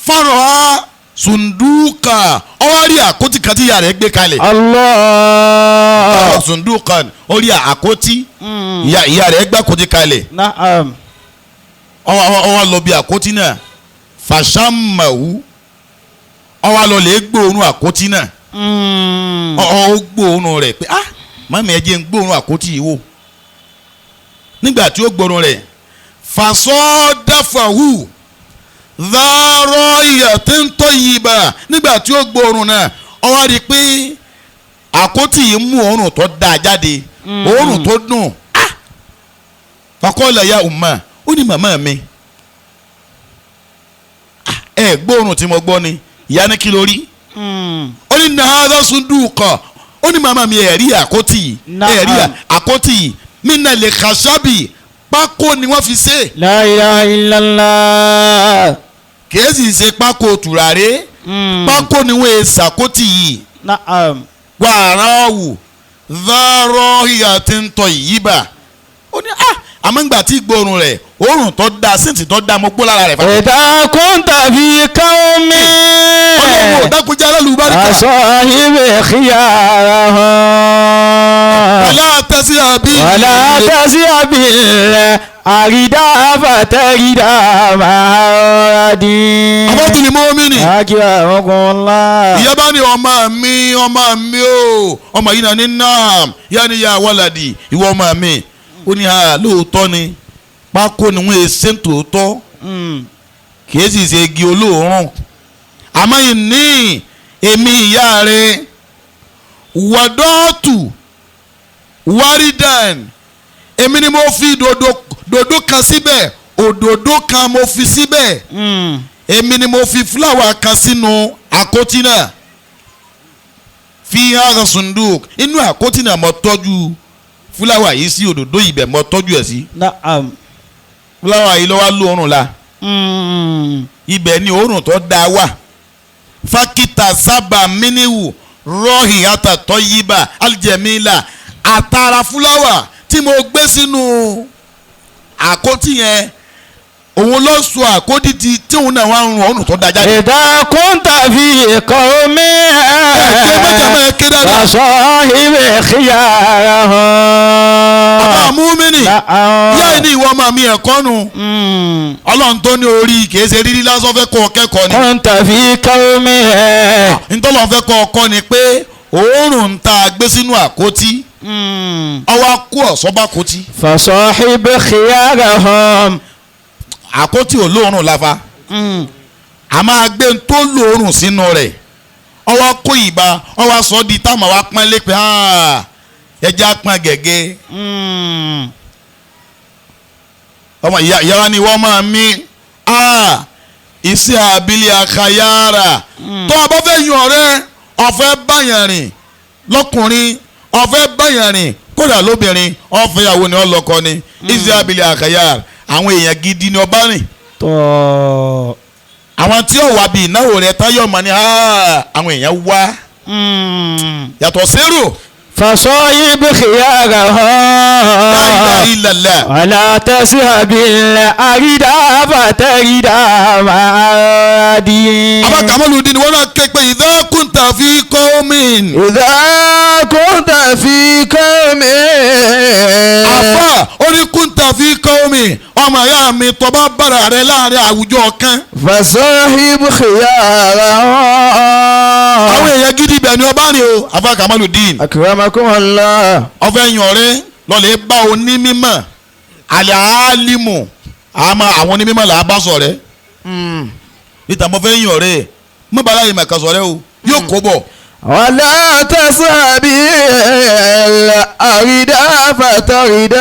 fọ́nrán á sùndúkà, ó wá rí àkótí kan tí ìyá rẹ̀ gbé kalẹ̀. الله. Sùndúkà, ó rí àkótí, ìyá rẹ̀ gbé àkótí kalẹ̀. نعم. Ó wá lọ bí àkótí náà, fàṣàmàwù, ó wá lọ lè gbóòórùn àkótí náà. Ó gbóòórùn rẹ̀ pé, ah, màmí, ẹ jẹ́ ń gbóòórùn àkótí yìí wò. Nígbà tí ó gbóòórùn rẹ̀, fasọ́dáfàhù dárọ́ ìyà tí ń tọ́ yìí bá, nígbà tí ó gbóòórùn náà, ó wá rí i pé àkótí yìí mú òórùn tó dáa jáde, òórùn tó dùn. Ah, faqala ya umma, ó ní màmá mi, ah, ẹ gbóòórùn tí mo gbọ́ ni. Ìyá ní kí ló rí? Ó ní nàhádà sunduqa, ó ní màmá mi, ẹ̀rí àkótì, ẹ̀rí àkótì mina lè kàṣábì, pákó ni wọ́n fi ṣe. لا إله إلا الله. Kìí sì ṣe pákó tùràrí, pákó ni wọ́n ṣàkótì yìí. نعم. Wàrà wù dárọ́ ìyá tí ń tọ́ yìí bá, ó ní ah, àmọ́ ńgbà tí gbóòórùn rẹ̀, òórùn tó dáa, síǹtì tó dáa, mo gbó lára rẹ̀ fà. إذا كنت في قوم Ọlọ́run ò dákúnjẹ́ alálùbáríkà. أصاحب خيارهم. Wàlá tẹ́sí àbí. ولا تسع بالأردى فتردى معادي. Abọ́tún mọ́mìnì. أكرمكم الله. Ìyá bá ní ọmọ mi, ọmọ mi o, ọmọ yìí náà ní naam, yá ni ya wàlàdì, ìwọ ọmọ mi. Ó ní ha, lóòótọ́ ni pákó ni wọ́n ṣe ń tòótọ́, kìí sì ṣe igi olóòórùn, àmọ́ ìní èmi ìyá rẹ̀ wàdọ́ọ̀tù wárídàn. Èmi ni mo fi dòdò kan síbẹ̀, òdòdó kan mo fi síbẹ̀. Èmi ni mo fi fúláwà kan sínú àkótí náà. Fi hàn sunduk, inú àkótí náà mo tọ́jú fúláwà yìí sí, òdòdó ibẹ̀ mo tọ́jú ẹ̀ sí. Na'am. Fúláwà yìí ló wá lóorùn la. Ibẹ̀ ni òórùn tó dáa wà. Fákítà sábà míníwù rọ́ọ̀hì àtàtọ́ yíbà aljẹ̀mílà, àtàrà fúláwà tí mo gbé sínú àkótí yẹn, òun ló sọ àkótí tí òun náà wá ń rún òórùn tó dáa jáde. إذا كنت في قوم Ẹ ké mẹ́ta máa ké dáadáa. فصاحب خيارهم. Àbá múmínì Na'am. yá ẹni ìwọ ọmọ mi ẹ̀kọ́ nu. Ọlọ́run tó ní orí kìí ṣe rírí lásán fẹ́ kọ́ ọ kẹ́kọ̀ọ́ ni. كنت في قوم Ntọ́lọ́ fẹ́ kọ́ ọkọ́ ni pé òórùn ń ta gbé sínú àkótí, ọwọ́ kú ọ̀sọ́ bá kótí. فصاحب خيارهم. Àkótí ò lóòórùn láfa, a máa gbé ń tó lóòórùn sínú rẹ̀, ọwọ́ kó ìbá ọwọ́ sọ di táwọn àwa pọ́n lé pé ẹja pọ́n gẹ̀gẹ́. Ọmọ ìyá wa ni wọ́n máa mí iṣẹ́ abilé akayára. Tó o bá fẹ́ yan ọ̀rẹ́, ọ̀fẹ́ báyàn rìn lọ́kùnrin, ọ̀fẹ́ báyàn rìn kódà lóbìnrin, ọ̀fẹ́ ìyàwó ni ọlọ́kọ ni, iṣẹ́ abilé akayára, àwọn èèyàn gidi ni ọba rìn. Tọ́. Àwọn tí ó wà bí ìnáwó rẹ táyọ̀ mọ́ ni àwọn èèyàn wá yàtọ̀ sérò. فصاحب خيارهم. La ilaha illallah. ولا تذهب الأرض فترد معادي. Abá Kamaludin wọn náà ké pé idha kunta fi qawmin. إذا كنت في قوم Àfà ó ní kunta fi qawmin, ọmọ ìyá mi, tó bá bára rẹ láàrin àwùjọ kan, فصاحب خيارهم. Àwọn èèyàn gidi bẹ̀ ni ọba rìn o. Àfà Kamaludin. أكرمكم الله. Ọfẹ́ yan ọ̀rẹ́, lọ́lẹ̀ bá onímọ̀ àlẹ́ àálímù, àmọ́ àwọn onímọ̀ là á bá sọ̀rẹ́. Níta mo fẹ́ yan ọ̀rẹ́, mo bá láyé màkà sọ̀rẹ́ o, yóò kó bọ̀. ولا تذهب الأرض فترد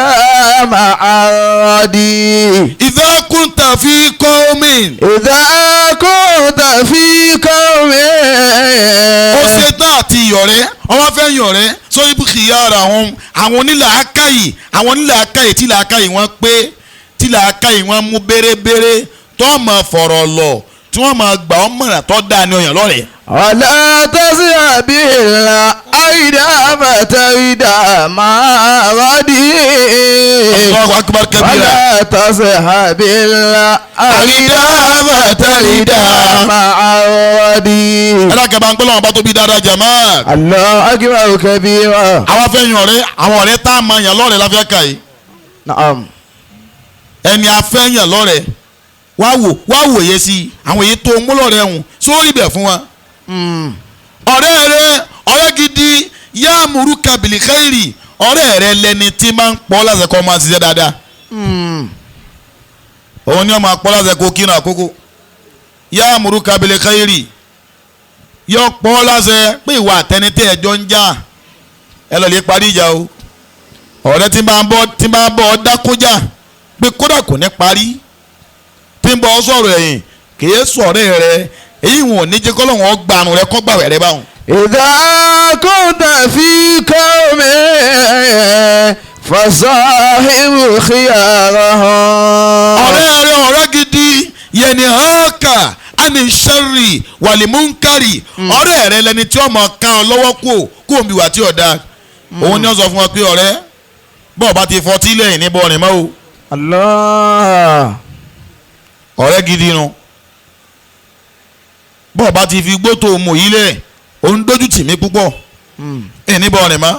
معادي. Idha kunta fi qawmin. إذا كنت في قوم Ó ṣe tán àti ìyọ̀rẹ́, ọwọ́ fẹ́ yọ̀rẹ́ sórí bùkì yára àwọn onílàákàyè, àwọn onílàákàyè tí làákàyè wọn pé, tí làákàyè wọn mú bérebére, tó máa fọ̀rọ̀ lọ, tí wọ́n máa gbà ọ́ mọ̀ràn tó dáa ní ọ̀yàn lọ́rẹ̀ẹ́. ولا تذهب الأرض فترد معادي. Allahu akbar kabira. ولا تذهب الأرض فترد معادي. Ẹ̀rọ kẹba ń gbọ́ lọ́wọ́ bá tóbi dáadáa jàmá. الله أكبر كبيرا. Àwọn fẹ́ yan ọ̀rẹ́, àwọn ọ̀rẹ́ tá a máa yàn lọ́rẹ̀ẹ́ la fẹ́ kà yìí. نعم. Ẹni a fẹ́ yàn lọ́rẹ̀ẹ́, wá wò, wá wòye sí i, àwọn èyí tó ń mú lọ́rẹ̀ẹ́ hùn sórí ibẹ̀ fún wa. Ọ̀rẹ́ rẹ, ọ̀rẹ́ gidi, ya'muruka bil khairi, ọ̀rẹ́ rẹ lẹni tí máa ń pọ́ láṣẹ kó máa ṣiṣẹ́ dáadáa. Òun ni wọ́n máa pọ́ láṣẹ kó kírun àkókò. Ya'muruka bil khairi, yọ pọ́ láṣẹ pé ìwà àtẹnitẹ́ ẹjọ́ ń jà, ẹ lọ lè parí ìjà o. Ọ̀rẹ́ tí máa ń bọ́, tí máa ń bọ́ ọ dákúnjà pé kódà kò ní parí, tí ń bọ́ ọ sọ̀rọ̀ ẹ̀yìn, kìí sọ̀rẹ́ rẹ, èyí wọn ò ní jẹ́ kọ́lọ́hún ọgbàrún rẹ kọ́ gbàwẹ̀ rẹ báwọn. إذا كنت في قوم فصاحب خيارهم. Ọ̀rẹ́ rẹ, ọ̀rẹ́ gidi, yẹni hànkà àní sẹ́rì wàlímúnkárì, ọ̀rẹ́ rẹ lẹni tí ọmọ kan ọ lọ́wọ́ kú kú omi wà tí ọ̀dà. Òun ni wọ́n sọ fún wa pé ọ̀rẹ́ bọ́ọ̀ bá ti fọtí lẹ́yìn ní bọ́ọ̀rìn mọ́ o. Allah. Ọ̀rẹ́ gidi nu, bọ́ọ̀ bá ti fi gbótò mú yìí lẹ̀, òun dójú tì mí púpọ̀ ẹ̀ ní bọ́ọ̀rìn mọ́.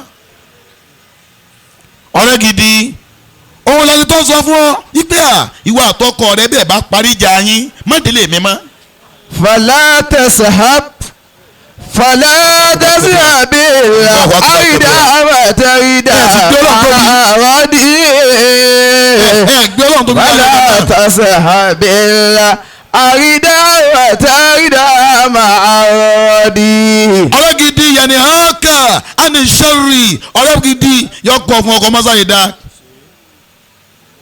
Ọ̀rẹ́ gidi òun lẹni tó sọ fún ọ wípé à ìwà àtọkọ rẹ bẹ́ẹ̀ bá parí ìjà yín, má délé mi mọ́. فلا تسحب فلا تسحب الأرض وترد أراضي. Ẹ gbé Ọlọ́run tó bí. فلا تسحب الأرض وترد معادي. Ọ̀rẹ́ gidi yẹni hànkà àní sẹ́rì, ọ̀rẹ́ gidi yọ kọ́ fún ọkọ mọ́sáyé dá.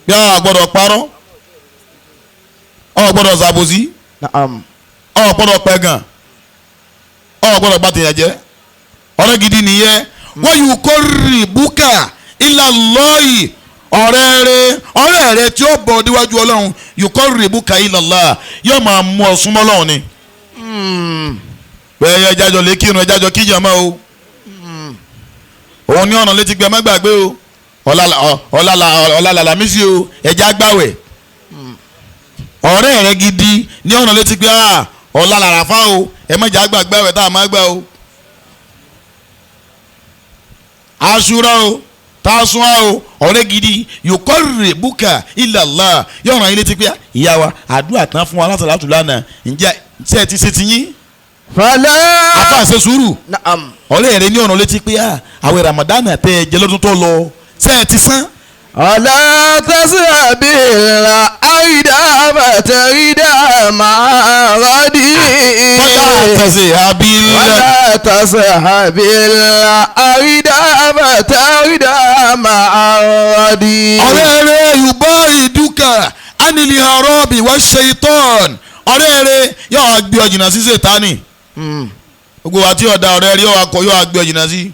Bí a gbọ́dọ̀ parọ́, ọ gbọ́dọ̀ ṣàbòsí, Naam. ọ gbọ́dọ̀ pẹ̀gàn, ọ gbọ́dọ̀ bá tèèyàn jẹ́. Ọ̀rẹ́ gidi nìyẹn. Wọ́n yóò kórè búkà ilà lọ́ọ̀yì. Ọ̀rẹ́ rẹ, ọ̀rẹ́ rẹ tí ó bọ̀ níwájú Ọlọ́run, yóò kórè búkà ilà lọ́ọ̀, yóò máa mú ọ súnmọ́ Ọlọ́run ni. Bẹ́ẹ̀ yẹ jájọ lè kírun, ẹ jájọ kíjà máa o. Òun ní ọ̀nà létí gbẹ, má gbàgbé o. Ọ̀la làlámísì o, ẹja gbàwẹ̀. Ọ̀rẹ́ rẹ gidi ní ọ̀nà létí gbẹ, ọ̀la làràfá o, ẹ má jà gbàgbé àwẹ̀ tá a má gbà o. Aṣúra o, tásúnwá o, ọ̀rẹ́ gidi yòókọ́ búkà ìlàlá yóò ràn yín létí pé ìyá wa àdúrà tán fún wa látàlátù lánàá, ǹjẹ́ ṣé ẹ ti ṣe ti yín? Fala. Àfa ṣe sùúrù. Naam. Ọ̀rẹ́ rẹ ní ọ̀nà létí pé àwẹ̀ Ramadan tẹ ẹ jẹ lọ́dún tó lọ, ṣé ẹ ti san? Ala tasabila aida fatarida ma'aradi. Fọlá tẹ̀sí abilẹ̀. Wala tasahabila aida fatarida ma'aradi. Ọ̀rẹ́ rẹ yorùbá ìdúkà ánìlì àrọ́bì wá ṣaitan. Ọ̀rẹ́ rẹ yóò wá gbé ọ jìnnà sí Sátánì. Gbogbo wa tí ọ̀dà ọ̀rẹ́ rẹ yóò wá kọ, yóò wá gbé ọ jìnnà sí.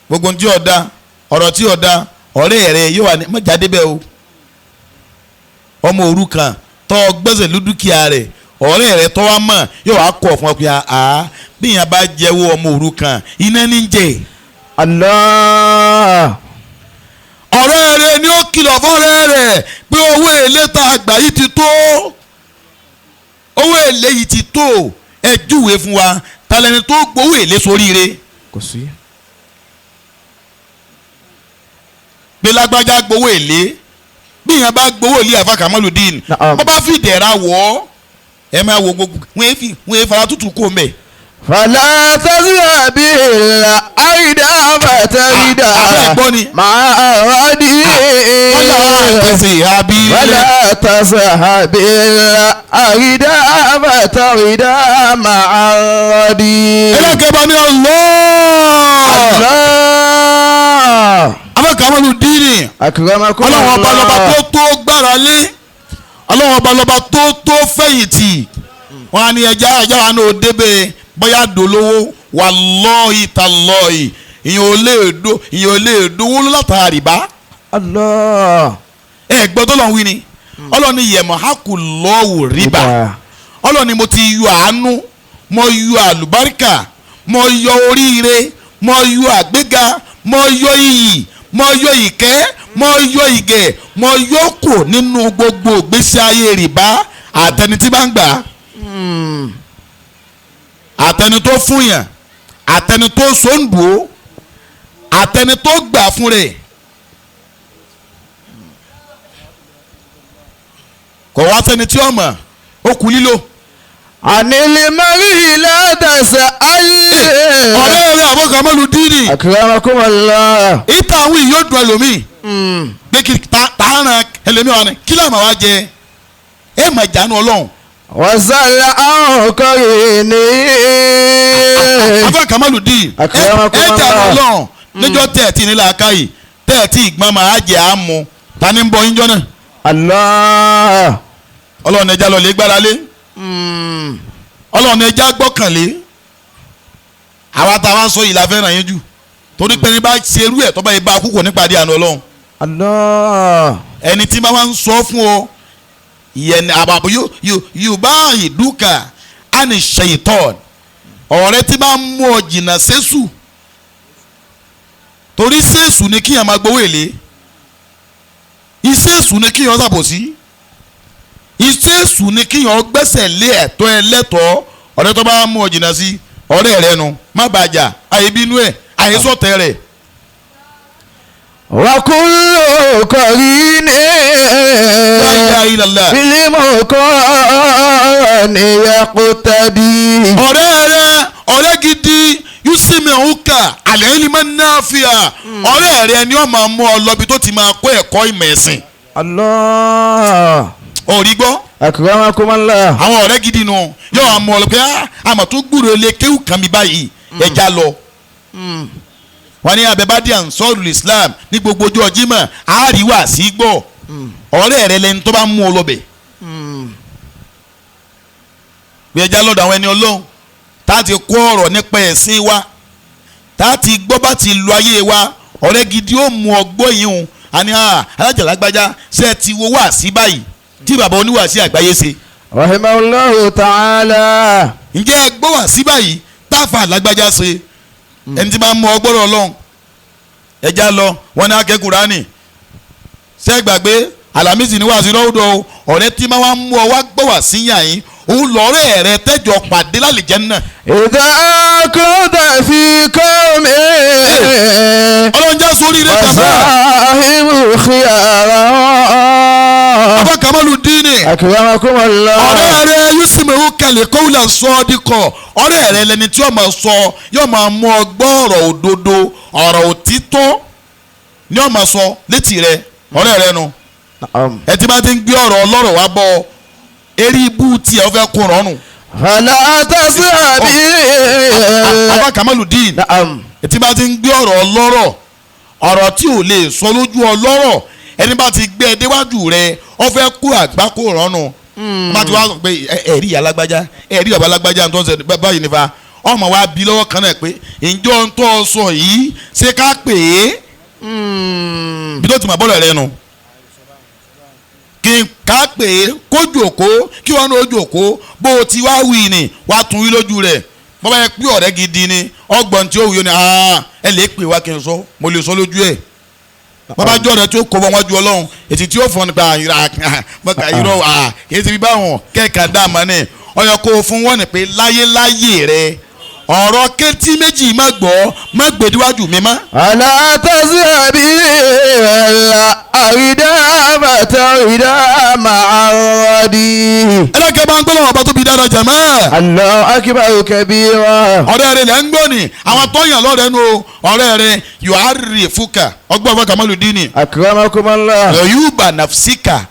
Gbogbo tí ọ̀dà ọ̀rọ̀ tí ọ̀dà ọ̀rẹ́ rẹ yóò wá ní má jáde bẹ́ẹ̀ o. Ọmọ òrukàn tó gbẹ́sẹ̀ lé dúkìá rẹ̀, ọ̀rẹ́ rẹ tó wá mọ̀ yóò wá kọ̀ fún ọ pé àá bí yẹn bá jẹ́wọ́ ọmọ òrukàn iná ní jẹ́. Allah. Ọ̀rẹ́ rẹ ni ó kìlọ̀ fọ́rẹ́ rẹ̀ pé owó èlé tá a gbà yìí ti tó, owó èlé yìí ti tó, ẹ júwe fún wa talẹ́ni tó gbowó èlé sóríire. Kò sí. Pé lágbájá gbowó èlé, bí yẹn bá gbowó èlé àfa Kamaludin, Naam. bó bá fi dẹ̀ra wọ̀ ọ́, ẹ máa wo gbogbo wọ́n fi wọ́n fara tútù kó mẹ́. Fala tasabila aida fatarida Àbẹ́ gbọ́ ni. ma'aradi. Wọ́n tẹ̀sí abilẹ̀. Wala tasahabila aida fatarida ma'aradi. Ẹlẹ́kẹ̀ẹ́ ní Allah. Allah. Àfa Kamaludin, Akramakum. ọlọ́run ọba lọ́ba tó tó gbára lé, ọlọ́run ọba lọ́ba tó tó fẹ̀yìntì. Wọn á ní ẹja ẹja wa ní òdebè bóyá dolówó wallahi tallahi, ìyẹn ò lè do, ìyẹn ò lè dowó látàrí bá. Allah. Ẹ gbọ́ tó lọ́n wí ni, ọlọ́run ní yẹ̀mọ̀ hákù lọ́wọ́ rìbá. Ọlọ́run ni mo ti yọ àánú, mo yọ àlùbáríkà, mo yọ oríire, mo yọ àgbéga, mo yọ iyì, mo yọ ìkẹ́, mo yọ ìgẹ̀, mo yọ kù nínú gbogbo ìgbésí ayé rìbá àtẹni tí bá ń gbà, àtẹni tó fún yàn, àtẹni tó sóńdùó, àtẹni tó gbà fún rẹ̀. Kò wá sẹ́ni tí ó mọ̀ ó kú lílò. Anil mari la tasal. Ọ̀rẹ́ rẹ̀ àbọ̀ Kamaludin, Akramakum Allah. ìta àwọn yìí yóò dùn ẹlòmíì pé kí tààràn ẹlòmíì wà ní kí láàmú àwa jẹ ẹ mà jánu Ọlọ́run. Wasala ankorini. Àbọ̀ Kamaludin, ẹ Akramakum ẹ jánu Allah. Ọlọ́run níjọ́ tẹ̀ẹ̀tì nílà káyì tẹ̀ẹ̀tì ìgbọ́n máa jẹ àmú ta ni ń bọ yín jọ náà. Allah. Ọlọ́run ẹja lọ lè gbára lé, Ọlọ́run ẹja gbọ́kànlé. Àwa tá a wá ń sọ yìí la fẹ́ràn yín jù, torí pé ní bá ṣerú ẹ̀ tọ́ba yìí bá kú kò ní pàdé àánú Ọlọ́run. Allah. Ẹni tí bá wá ń sọ fún ọ ìyẹn àbàbò yóò bá ìdúkà á ní ṣèyítọ́n, ọ̀rẹ́ tí bá ń mú ọ jìnnà sẹ́sù, torí sẹ́sù ni kíyàn máa gbowó èlé, ìsẹ́sù ni kíyàn ṣàbòsí, ìsẹ́sù ni kíyàn gbẹ́sẹ̀ lé ẹ̀tọ́ ẹlẹ́tọ̀ọ́. Ọ̀rẹ́ tó bá mú ọ jìnnà sí ọ̀rẹ́ rẹ nu, má bàjá, àìbínú ẹ̀, àìsọ̀tẹ̀ rẹ̀. Wa kullu qarini. La ilaha illallah. Fil muqarani yaqtadi. Ọ̀rẹ́ rẹ, ọ̀rẹ́ gidi yusimi ọ̀húnkà àlẹ́ ìlímọ̀ náà fi hà, ọ̀rẹ́ rẹ ni ó máa mú ọ lọ bí tó ti máa kó ẹ̀kọ́ ìmọ̀ ẹ̀sìn. Allah. Òrí gbọ́. Akramakum Allah. Àwọn ọ̀rẹ́ gidi nu yóò wá mú ọ lọ pé àmọ̀ tó gbúrò ilé kéwù kan mi báyìí, ẹja lọ. Wọ́n ní abẹ́bádìí Ansarul Islam ní gbogbo ọjọ́ Jímọ̀ àríwá sí gbọ́. Ọ̀rẹ́ rẹ lẹni tó bá mú ọ lọ́bẹ̀. Bí ẹja lọ́dọ̀ àwọn ẹni Ọlọ́run tá a ti kó ọ̀rọ̀ nípa ẹ̀sìn wa, tá a ti gbọ́ bá ti lu ayé wa, ọ̀rẹ́ gidi ó mú ọgbọ́ yìí hùn. Àní alájà lágbájá ṣe é ti wo wá sí báyìí tí bàbá oníwàásí àgbáyé ṣe. Rahimahullahu ta'ala. Ǹjẹ́ ẹ gbọ́ wá sí báyìí táfà lágbájá ṣe? Ẹni tí bá mú ọgbọ́rọ̀ Ọlọ́run ẹja lọ wọn ní akẹ́ Kùránì. Ṣé ẹ gbàgbé Àlàmísì ní wàásù lọ́wọ́dọ̀? Ọ̀rẹ́ tí máa mú ọ wá gbọ́ wá sí yàn yín, òun lọ́rẹ́ rẹ tẹ́jọ pàdé lálẹ́ náà. Idha kunta fi qawmin. Ọlọ́run jẹ́ sórí rẹ̀ tàbí. Wasahibu khiyarahum. Bàbá Kamalu Dini. Akramakumullah. Ọ̀rẹ́ rẹ yusufu kẹlẹ̀ kọ́wùlà sọ́ọ́dí kọ. Ọ̀rẹ́ rẹ lẹni tí yóò máa sọ, yóò máa mú ọ gbọ́ ọ̀rọ̀ òdodo, ọ̀rọ̀ òtítọ́ ni yóò máa sọ létí rẹ. Ọ̀rẹ́ rẹ nu. Ẹ ti bá ti ń gbé ọ̀rọ̀ ọlọ́rọ̀ wá bọ̀, eré ibú tiẹ̀ ó fẹ́ kó rọrùn. Fala tashabi. Bàbá Kamalu Dini. Ẹ ti bá ti ń gbé ọ̀rọ̀ ọlọ́rọ̀, ọ̀rọ̀ tí ò lè sọ lójú ọlọ́rọ̀, ẹni bá ti gbé ẹ déwájú rẹ, ó fẹ́ kó àgbákò rọrùn. Bá ti wá sọ pé ẹ̀rí ìyá lágbájá, ẹ̀rí bàbá lágbájá tó ń sẹ báyìí nífa, ọmọ wa bí lọ́wọ́ kan náà pé ǹjọ́ ń tọ́ sọ yìí ṣé ká pè é? Bí tó ti mọ̀ bọ́ọ̀lù rẹ nu, kí n ká pè é kó jòkó, kí wọn ó jòkó, bó o ti wá wí ni wàá tún wí lójú rẹ̀. Bọ́bá yẹ pé ọ̀rẹ́ gidi ni, ọgbọ̀n tí ó wí ni ẹ lè pè wá kí n sọ, mo lè sọ lójú ẹ̀. Bàbá jọ rẹ tí ó kó wọn wájú Ọlọ́run, ètí tí ó fọn nípa irọ́ kìí ṣe bí báwọn kẹ́ẹ̀ka dáàmọ́ ni ọyọ kó o fún wọn ni pé láyéláyé rẹ ọ̀rọ̀ kétí méjì má gbọ́, má gbèdíwájú mi mọ́. Ala tashabi àrídá bàtà ma'aradi. Ẹlẹ́kẹ̀ bá ń gbọ́ lọ́wọ́ ọba tó bí dáadáa jẹ̀mọ́. Allahu akbar kabira. Ọ̀rẹ́ rẹ lẹ́ ń gbọ́ ni àwọn tọ́yàn lọ́rẹ́ nu ọ̀rẹ́ rẹ yu'arrifuka ọgbọ́n fún Kamalu Dini. Akramakumullah. Yuba nafsika,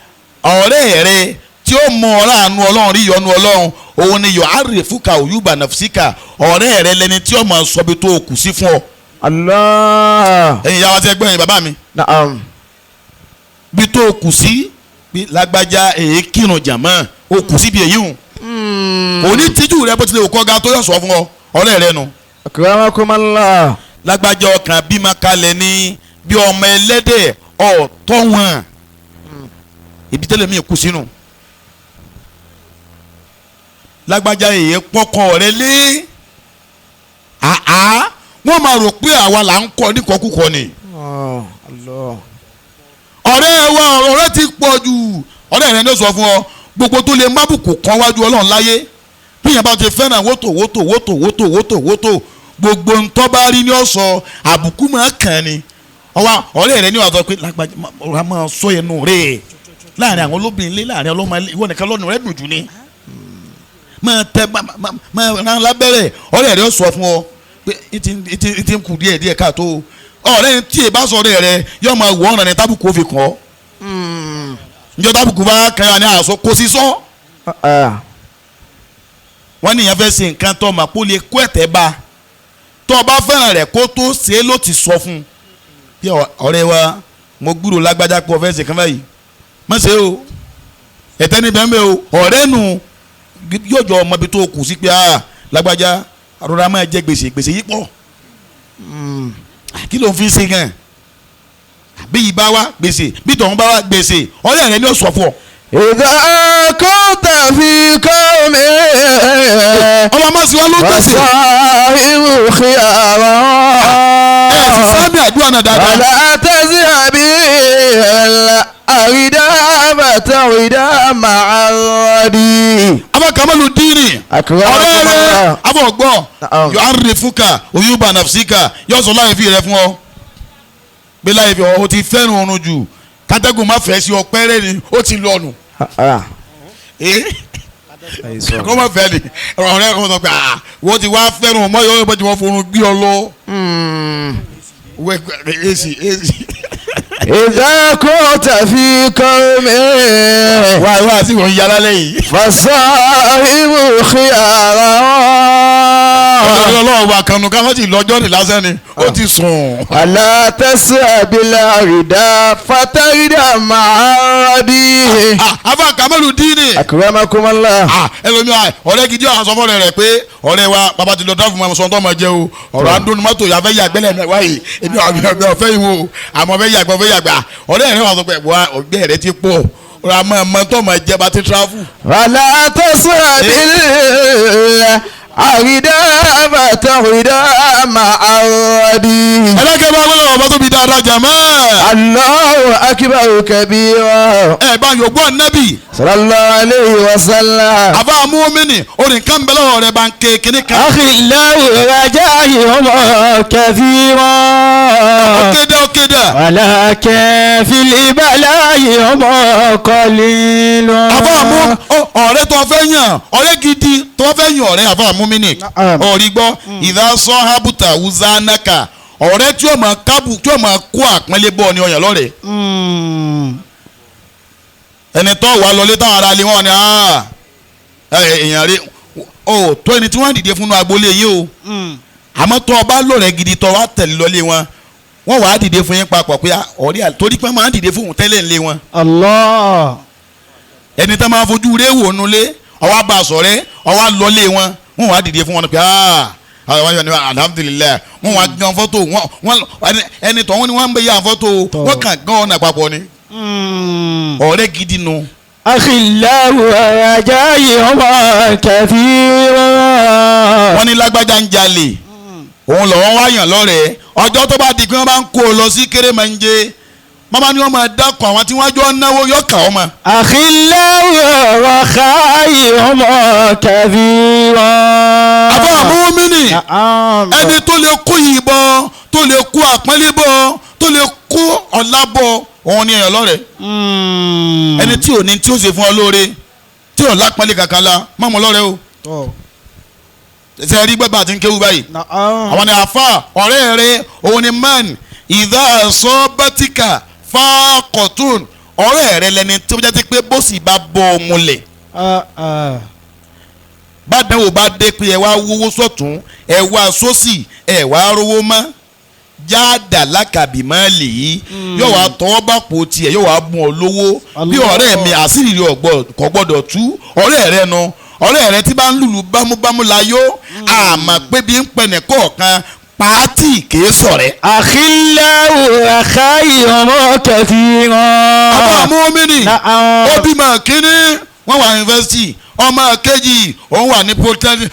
ọ̀rẹ́ rẹ tí ó mọ ọ̀rá àánú Ọlọ́run rí yọnu Ọlọ́run, òun ni yu'arrifuka yuba nafsika, ọ̀rẹ́ rẹ lẹni tí ó máa sọ bí tó kù sí fún ọ. Allah. Ẹ̀yin ìyá wa ti ẹgbẹ́ yẹn bàbá mi. Naam. Bí tó kù sí bí lágbájá èyí kírun jàmọ́, ó kù síbi èyí hùn. Òní tíjú rẹ bó tilẹ̀ òkọ́ ga tó yọ̀ sọ fún ọ, ọ̀rẹ́ rẹ nu. Akramakumullah. Lágbájá ọkàn bímọ kalẹ̀ ní bí ọmọ ẹlẹ́dẹ̀ ọ̀tọ̀ wọn. Ibi tẹ́lẹ̀ mi kù sínú. Lágbájá èyí pọ́kọ rẹ lé. Àá wọ́n máa rò pé àwa là ń kọ́ níkọ̀ọ́kùkọ ni. Ọ̀rẹ́ wa ọ̀rẹ́ ti pọ̀ jù. Ọ̀rẹ́ rẹ ní sọ fún ọ gbogbo tó lè mábùkù kan wájú Ọlọ́run láyé. Bí yẹn bá ti fẹ́ràn wótò wótò wótò wótò wótò wótò gbogbo ntọ́ bá rí ní ọ̀sọ̀ àbùkù máa kàn ni. Ọwọ́ ọ̀rẹ́ rẹ ní wàá sọ pé lágbájá ọ̀rẹ́ máa sọ ẹnu rẹ̀ láàrin àwọn olóbìnrin lé láàrin ọlọ́mọ ìwọ nìkan lọ́nu rẹ̀ dùn jù ni. Máa tẹ máa rán lábẹ́rẹ́ ọ̀rẹ́ rẹ sọ fún ọ pé ìtì ń kù díẹ̀ díẹ̀ káàtó. Ọ̀rẹ́ tí ì bá sọ ọ̀rẹ́ rẹ yóò máa wọ ọ̀ràn ní tábùkù ó fi kàn ọ́. Njọ́ tábùkù bá kàn án ní àṣọ kò sí sọ. Wọ́n ní ìyẹn fẹ́ ṣe nǹkan tó mà kó lè kó ẹ̀tẹ́ bá tó o bá fẹ́ràn rẹ̀ kó tó ṣe é ló ti sọ fún un. Bí ọ̀rẹ́ wa mo gbúrò lágbájá pé o fẹ́ ṣe kan báyìí, má ṣe o, ẹ̀tẹ́ ní bẹ́ẹ̀ o. Ọ̀rẹ́ nu yóò jọ ọmọ ibi tó kù sí pé lágbájá àrora máa jẹ gbèsè gbèsè yìí pọ̀, kí ló ń fi ṣe gan? Bí yìí bá wá gbèsè, bí tọ̀hún bá wá gbèsè, ọ̀rẹ́ rẹ ni ó sọ fún ọ. Idha kunta fi qawmin. Ọlọ́mọ máa sì wá ló gbèsè. Wasahibu khiyarahum. Ẹ sì sábẹ́ àdúrà náà dáadáa. Wala tazhabi àrídá bàtà ma'aradi. Abba Kamalu Dini. Ọ̀rẹ́ rẹ abọ̀ gbọ́ yu'arrifuka uyuba nafsika yóò sọ láyé fi rẹ fún ọ. Gbé láyé fi ọ ti fẹ́ràn oorun jù, kátẹ́gùn má fẹ́ sí ọ pẹ́rẹ́ ni ó ti lọ́nu. Kọ́ má fẹ́ ni ọ̀rẹ́ kan sọ pé wọ́n ti wá fẹ́ràn ọmọ yọ̀ọ́ bá ti wọ́n forun gbé ọ lọ. Èsì èsì. إذا كنت في قوم Wá wá sí wọn yára lẹ́yìn. فصاحب خيارهم Ọlọ́run wa kanu ká má ti lọ́jọ́ ní lásán ni ó ti sùn. ولا تسهب الأردى فتردى مع الردي Afa Kamalu Dini. أكرمكم الله Ẹlòmíràn ọ̀rẹ́ gidi ọ̀hún sọ fọ́ọ̀rẹ́ rẹ̀ pé ọ̀rẹ́ wa bàbá ti lọ dáfún mi sọ tó máa jẹ o ọ̀rọ̀ àdónú mọ́tò yà fẹ́ yàgbẹ́ lẹ́nu wáyé èmi ọ̀fẹ́ ìwò àmọ́ fẹ́ yàgbẹ́ ọ̀fẹ́ yàgbà ọ̀rẹ́ rẹ̀ wà sọ pé wà ọ̀gbẹ́ rẹ̀ ti pọ̀ ọ̀rọ̀ àmọ́ ọmọ tó máa jẹ bá ti tráfù. ولا تسهب الأردى فتردى مع الردي Ẹlẹ́kẹ̀ bá gbọ́dọ̀ ọba tóbi dáadáa jàmá. الله أكبر كبيرا Ẹ bá yògbó ànábì صلى الله عليه وسلم àbá amúhómìnì orin kan bẹ́lẹ̀ ọ̀rẹ́ bá ń ké kíní kan. أخلاء رجائهم كثيرا Ó kéde ó kéde. ولكن في البلاء هم قليل Àbá àmú ọ̀rẹ́ tó fẹ́ yàn ọ̀rẹ́ gidi tó fẹ́ yàn ọ̀rẹ́ àbá àmúmínì Naam. ọ̀rí gbọ́ ìdá sọ́hábùtà wùzánàkà ọ̀rẹ́ tí ó máa kábù tí ó máa kó àpọ́nlé bọ́ ni ọ̀yàn lọ́rẹ̀ ẹni tó wà lọlé táwọn ará ilé wọn ni "Ah, ẹ, èèyàn rí o tó ẹni tí wọ́n dìde fún agboolé yìí o àmọ́ tó o bá lọ̀rẹ́ gidi tó wá tẹ̀lé lọlé wọn wọ́n wàá dìde fún yín papọ̀ pé "Ah, ọ̀rẹ́ àlè torí pé wọ́n máa ń dìde fún òun tẹ́lẹ̀ ńlé wọn الله ẹni tá máa fojú rẹ wò nulẹ̀ ọwọ́ bá a sọ̀rẹ́ ọwọ́ lọlé wọn wọn wàá dìde fún wọn pé aa àwọn yóò ní alhamdulilayi wọn wàá gan fọ́tò wọn ẹni tó wọn ni wọn ń bẹ yà fọ́tò wọn kàn gan ọ̀nà papọ̀ ni ọ̀rẹ́ gidi nu. أخلاء رجائهم كثيرا wọ́n ní lágbájá ń jalè òun lọ́wọ́ wá yàn lọ́rẹ̀ẹ́ ọjọ́ tó bá di pé wọ́n bá ń kó o lọ sí kérémanje màmá ni wọ́n máa dákọ̀ àwọn tí wọ́n jọ ń náwó yọ̀ọ̀kà ọmọ. أخلاء رخائهم كثيرا àbọ̀ àmúmínì نعم ẹni tó lè kó ìbọn tó lè kó àpọ́nlé bọ́ tó lè kó ọ̀la bọ́ òun ni èèyàn lọ́rẹ̀ẹ́ ẹni tí ò ní tí ó ṣe fún ọ lóore tí ò lápọ́nlé kankan la má mú lọ́rẹ̀ẹ́ o ṣe rí gbẹ́gbẹ́ àti ń kéwú báyìí àwọn ni àfa ọ̀rẹ́ rẹ òun ni man ìdá sọ́bẹ́tìkà fákọ̀tún ọ̀rẹ́ rẹ lẹni tó jẹ́ ti pé bó sì bá bọ́ ọ múlẹ̀ bádánwò bá dé pé ẹ wá wówó sọ̀tún ẹ wá sósì ẹ wá rówó mọ́ jáàdà lákàbí mọ́ lè yí yóò wá tọwọ́ bá po tiẹ̀ yóò wá bùn ọ lówó bí ọ̀rẹ́ mi àṣírí rẹ kò gbọ́dọ̀ tú ọ̀rẹ́ rẹ nu ọ̀rẹ́ rẹ tí bá ń lùlù bámúbámú la yó àmọ́ pé bí ń pẹ̀nẹ̀ kọ̀ọ̀kan pàátì kìí sọ̀rẹ́. أخلاء رخائهم كثيرا àbá àmúhómìnì نعم ó bímọ kínní wọ́n wà yunifásitì ọmọ kejì òun wà ní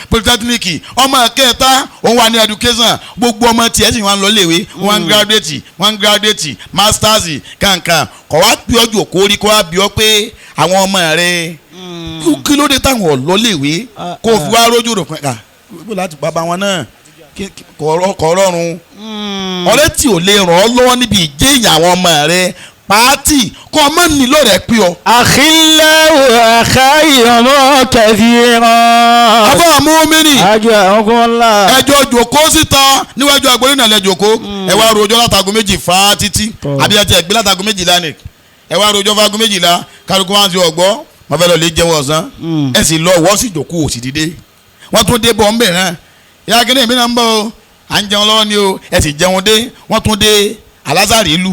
polytechnic ọmọ kẹta òun wà ní education gbogbo ọmọ tiẹ̀ sì wọ́n lọ léwe wọ́n ń graduate wọ́n ń graduate masters kankan kọ̀ wá bí ọjọ́ kó rí kó wá bí ọ pé àwọn ọmọ rẹ kí ló dé táwọn ọ̀lọ́ léwe kó fi wá rójú rò pé ká láti bàbá wọn náà kọ̀ rọrùn ọ̀rẹ́ tí ò lè ràn ọ́ lọ́wọ́ níbi ìjéèyàn àwọn ọmọ rẹ pàátì kọ́ ọmọ nílò rẹ̀ pé ọ. أخلاء رخائهم كثيرا àbá àmúhómìnì أجركم الله ẹjọ́ jòkó síta níwájú agboolé náà lẹ jòkó ẹ wá rojọ́ látago 2 fà títí àbí ẹtì ẹgbẹ́ látago 12 ni ẹ wá rojọ́ fáago 12 kálukú wá sí ọgbọ́ wọn fẹ́ lọ lè jẹun ọ̀sán ẹ sì lọ wọ́ sì jòkó ò sì dìde wọ́n tún dé bọ̀ ńbẹ̀ náà ìyá kí ni èmi náà ń bọ̀ o à ń jẹun lọ́wọ́ ni o ẹ sì jẹun dé wọ́n tún dé alásàrì ìlú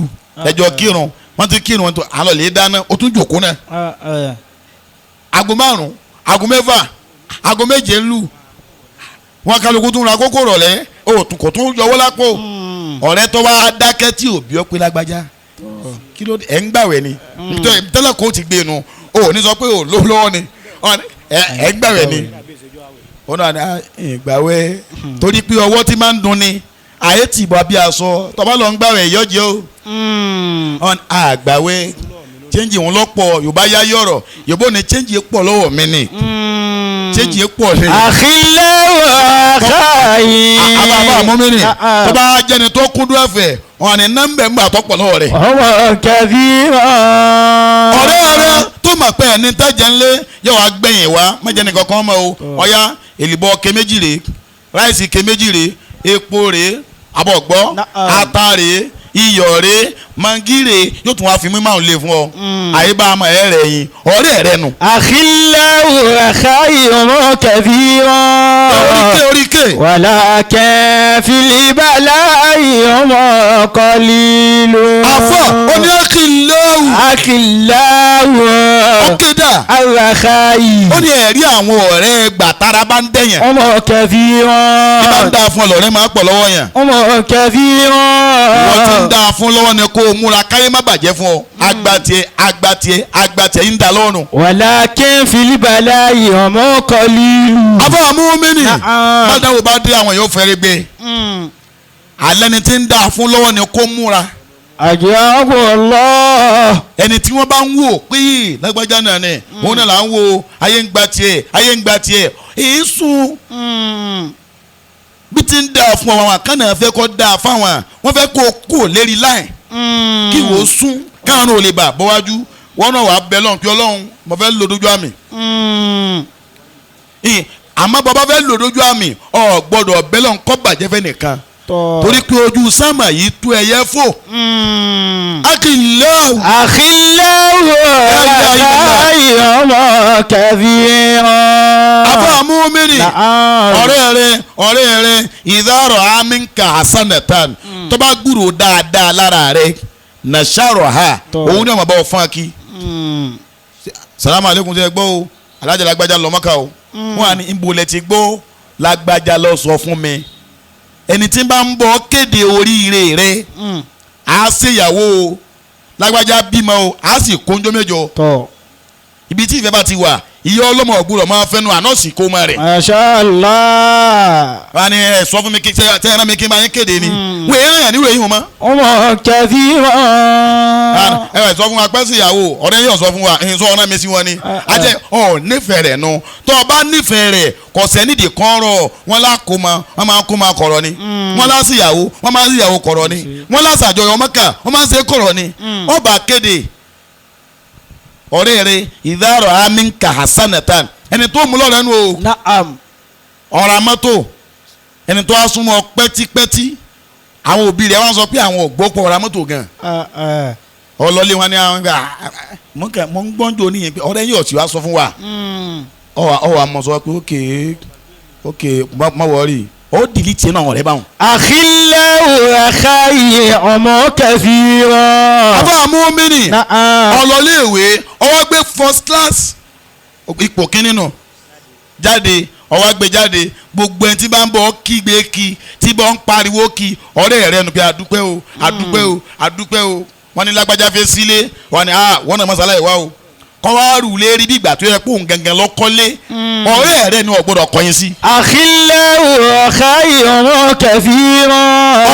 ẹjọ́ kírun wọ́n ti kírun wọ́n tún àlọ́ lè dáná ó tún jòkó náà aago 5 aago 6 aago 7 ń lù wọn kálukú tún ra kókó rọ̀lẹ́ o tún kò tún yọwọ́ lápò ọ̀rẹ́ tó wá dákẹ́ tí òbí ọ pé lágbájá kí ló dé ẹ̀ ń gbàwẹ̀ ni tẹ́lẹ̀ kó ti gbé nu o ní sọ pé o ló lọ́wọ́ ni ẹ̀ ń gbàwẹ̀ ni ó náà ní ìgbàwẹ̀ torí pé ọwọ́ tí máa ń dun ni àyè tì bọ́ bí aṣọ tọ́ba lọ ń gbàwẹ̀ yọjẹ́ o àgbàwẹ̀ chẹ́ǹjì òun lọ́pọ̀ yorùbá yá yọ̀rọ̀ yorùbá ò ní chẹ́ǹjì pọ̀ lọ́wọ́ mi ni chẹ́ǹjì pọ̀ ni. أخلاء رخائهم àbá àmọ́mìnì tó bá jẹ́ni tó kúndú ẹ̀fẹ̀ wọn ni nọ́mbẹ̀ ń gbà tó pọ̀ lọ́wọ́ rẹ̀. هو كثيرا ọ̀rẹ́ rẹ tó mọ̀ pé ẹni tẹ́jẹ̀ ńlé yóò wá gbẹ̀yìn wá mọ̀jẹ̀ nìkan kan mọ̀ o ọ̀ya èlìbọ̀ ke 2 rèé ráìsì ke 2 rèé epo rèé abọ̀gbọ́ ata rèé iyọ̀ rèé mangire yóò tún wá fi mímọ́ àwọn lè fún ọ àyíbá àmọ́ ẹ̀ rẹ̀ yín ọ̀rẹ́ rẹ̀ nù. أخلاء خير كثيرا oríkè oríkè ولكن في البلاء هم قليل àfọ oní àkìlẹ́wù أخلاء ọ̀kẹ́dà الرخاء ó ní ẹ̀rí àwọn ọ̀rẹ́ gbàtara bá ń dẹ̀yàn هم bí bá ń كثيرا dáa fún ọ lọ́rẹ́ máa pọ̀ lọ́wọ́ yẹn هم كثيرا wọ́n ti ń dáa fún lọ́wọ́ ni kó o múra káyé má bàjẹ́ fún ọ agbatiẹ agbatiẹ agbatiẹ ń da lọ́rùn. ولكن في البلاء هم قليل afọ àmúmínì Na'am. bàdáwò bá dé àwọn yóò fẹ́rẹ́ gbé alẹ́ ni ti ń dáa fún lọ́wọ́ ni kó múra أجاب الله ẹni tí wọ́n bá ń wò pé lágbájá náà ni òun náà là ń wo ayé ń gba tiẹ̀ ayé ń gba tiẹ̀ èyí sùn bí ti ń dáa fún àwọn àkànnà fẹ́ kọ́ dáa fáwọn wọ́n fẹ́ kó kó lérí láì kí wò ó sún káàrún ò lè bà bọ́wájú wọ́n náà wàá bẹ lọ́hùn pé ọlọ́run mo fẹ́ lò dójú àmì àmọ́ bàbá fẹ́ lò dójú àmì ọ̀ gbọ́dọ̀ bẹ lọ́hùn kọ́ bàjẹ́ fẹ́ nìkan torí pé ojú sámà yìí tó ẹyẹ fò akílẹ̀ أخلاء خير كثيرا afọ àmúmínì Na'am. ọ̀rẹ́ rẹ ọ̀rẹ́ rẹ ìdárọ̀ amínka hasanatan tó bá gbúrò dáadáa lára rẹ nàṣàrọ̀ ha Tọ́. òun ní ọmọ bá wọ fún akí salamu aleykum ṣe gbọ́ o alájà lágbájá lọ Mọ́kà o wọn à ní ibo lẹ ti gbọ́ lágbájá lọ sọ fún mi ẹni tí bá ń bọ̀ kéde oríire rẹ á ṣèyàwó o lágbájá bímọ o á sì kóńjó mẹ́jọ tọ́ ibi tí ìfẹ́ bá ti wà ìyá ọlọ́mọ ògbúrọ̀ máa fẹ́nu ànọ́ọ̀sì kó máa rẹ̀ Masha Allah wọ́n á ní ẹ sọ fún mi kí tẹ́ ẹ rán mi kí n bá yín kéde ni wọ́n èèyàn yàn nílò èyí wọn mọ́ ọmọ كثيرا ẹ ẹ sọ fún wa pẹ́ sí ìyàwó ọ̀rẹ́ yóò sọ fún wa ẹ̀yin sọ ọ̀rẹ́ mi sí wọn ni ajẹ́ ọ̀ nífẹ̀ẹ́ rẹ̀ nu tó o bá nífẹ̀ẹ́ rẹ̀ kò sẹ́nìdì kan rọ̀ wọ́n lá kó ma wọ́n máa kó ma kọ̀rọ̀ ni wọ́n lá sí ìyàwó wọ́n máa sí ìyàwó kọ̀rọ̀ ni wọ́n lá sàjọyọ̀ Mọ́kà wọ́n máa ń ṣe kọ̀rọ̀ ni ọba kéde ọ̀rẹ́ rẹ̀ ìdárọ̀ amínka hasanatan ẹni tó mú lọ́rẹ́ nu o Na'am ọ̀rá mọ́tò ẹni tó á súnmọ́ pẹ́típẹ́tí àwọn òbí rẹ̀ wọ́n sọ pé àwọn ò gbọ́ pọ̀ ọ̀rá mọ́tò gan ọlọ́lé wọn ni àwọn gbà mọ ń gbọ́njọ níyẹn pé ọ̀rẹ́ yóò sì wá sọ fún wa ọwọ́ àmọ́ sọ pé ókè ókè má wọrí ó dìlí tiẹ̀ náà ọ̀rẹ́ báwọn. أخلاء خير كثيرا àbá àmúmínì Na'am ọlọ́lé ìwé ọwọ́ gbé first class ipò kínní nù jáde ọwọ́ gbé jáde gbogbo ẹni tí bá ń bọ̀ kígbe kí tí bá ń pariwo kí ọ̀rẹ́ rẹ nù pé àdúpẹ́ o àdúpẹ́ o àdúpẹ́ o wọ́n ní lágbájá fẹ́ sílé wọ́n ní ah wọ́n náà mọ́sálá ìwá o kọ́ wá rù lérí bí ìgbà tó yẹ kó òun gangan lọ kọ́lé ọ̀rẹ́ rẹ ni ò gbọ́dọ̀ kọ̀yìn sí. أخلاء خير كثيرا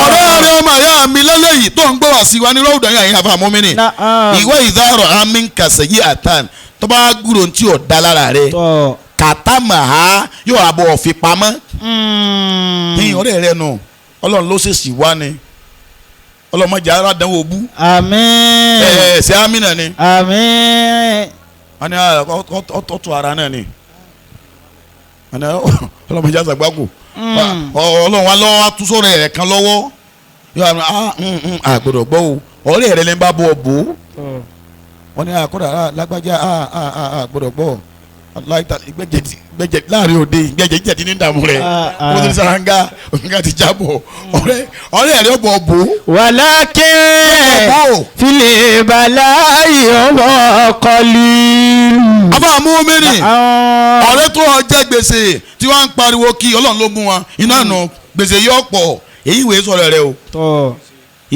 ọ̀rẹ́ rẹ ọmọ ìyá mi lálẹ́ yìí tó ń gbọ́ wá sí wa ní rọ́ọ̀dù yẹn àyìn àmúmínì Na'am. ìwé ìdárọ̀ amínkàsẹ̀yí àtàn tó bá gbúrò tí ò dá lára rẹ tọ́ kàtàmà ha yóò àbọ̀ òfin pamọ́ ní ọ̀rẹ́ rẹ nù ọlọ́run ló ṣèṣì wá ni ọlọ́run mọ̀jà aládánwò bú Àmín ẹ ẹ ṣe amínà ni Àmín wọ́n ní ọ̀tún ara náà ni wọ́n ní ọlọ́run mọ̀jà àgbákò ọlọ́run wa lọ́wọ́ atúnṣọ́rọ̀ rẹ̀ kan lọ́wọ́ yóò àmì àgbọ̀dọ̀ gbọ́ o ọ̀rẹ́ rẹ lè ń bá bọ̀ bò ó wọ́n ní àkọ́dà lágbájá àgbọ̀dọ̀ gbọ́ láìta ìgbẹ́jẹ̀ láàrin òde ìgbẹ́jẹ̀ jẹ̀dí ní ìdààmú rẹ̀ wọ́n ti sàràǹgá òǹkà ti jábọ̀ ọ̀rẹ́ ọ̀rẹ́ rẹ̀ bọ̀ bò ó. ولكن bò ó. في البلاء هم قليل àbá múmínì ọ̀rẹ́ tó ọ jẹ́ gbèsè tí wọ́n ń pariwo kí ọlọ́run ló mú wọn iná nù gbèsè yóò pọ̀ èyí ìwé sọ̀rọ̀ rẹ o. tọ́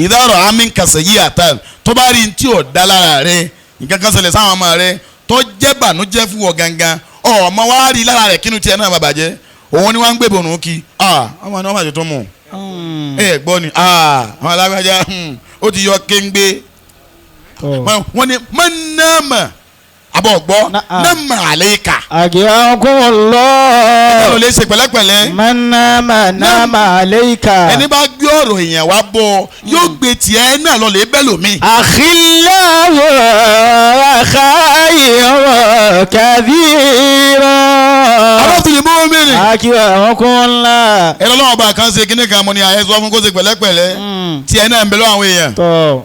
ìdárọ̀ àmì kàṣẹ yìí àtàn tó bá rí tí ò dá lára rẹ nǹkan kan ṣẹlẹ̀ sáwọn ọmọ rẹ tó jẹ́ bànújẹ́ fún ọ gangan ọmọ wa rí lára rẹ kínú tiẹ̀ náà má bàjẹ́ òun ni wọ́n ń gbé bòrùn kí ọmọ ni wọ́n máa ṣe tó mú ẹ gbọ́ ni àwọn alágbájá ó ti yọ kéńgbé tọ́ wọ́n ní mọ́nàmà àbọ̀ gbọ́ Na'am. nàmà àlẹ́kà أجاكم ẹ ló الله lè ṣe pẹ̀lẹ́pẹ̀lẹ́ من نام نام عليك ẹni bá gbé ọ̀rọ̀ èèyàn wá bọ̀ yóò gbé tiẹ̀ náà lọ lè bẹ́ lómi. أخلاء خير كثيرا àbọ̀tìlì mọ́mìnì. أجاكم الله ẹ̀rọ lọ́wọ́ bá kan ṣe kíní kan mo ní àyè sọ fún kó ṣe pẹ̀lẹ́pẹ̀lẹ́ tiẹ̀ náà ń bẹ lọ́wọ́ àwọn èèyàn tọ́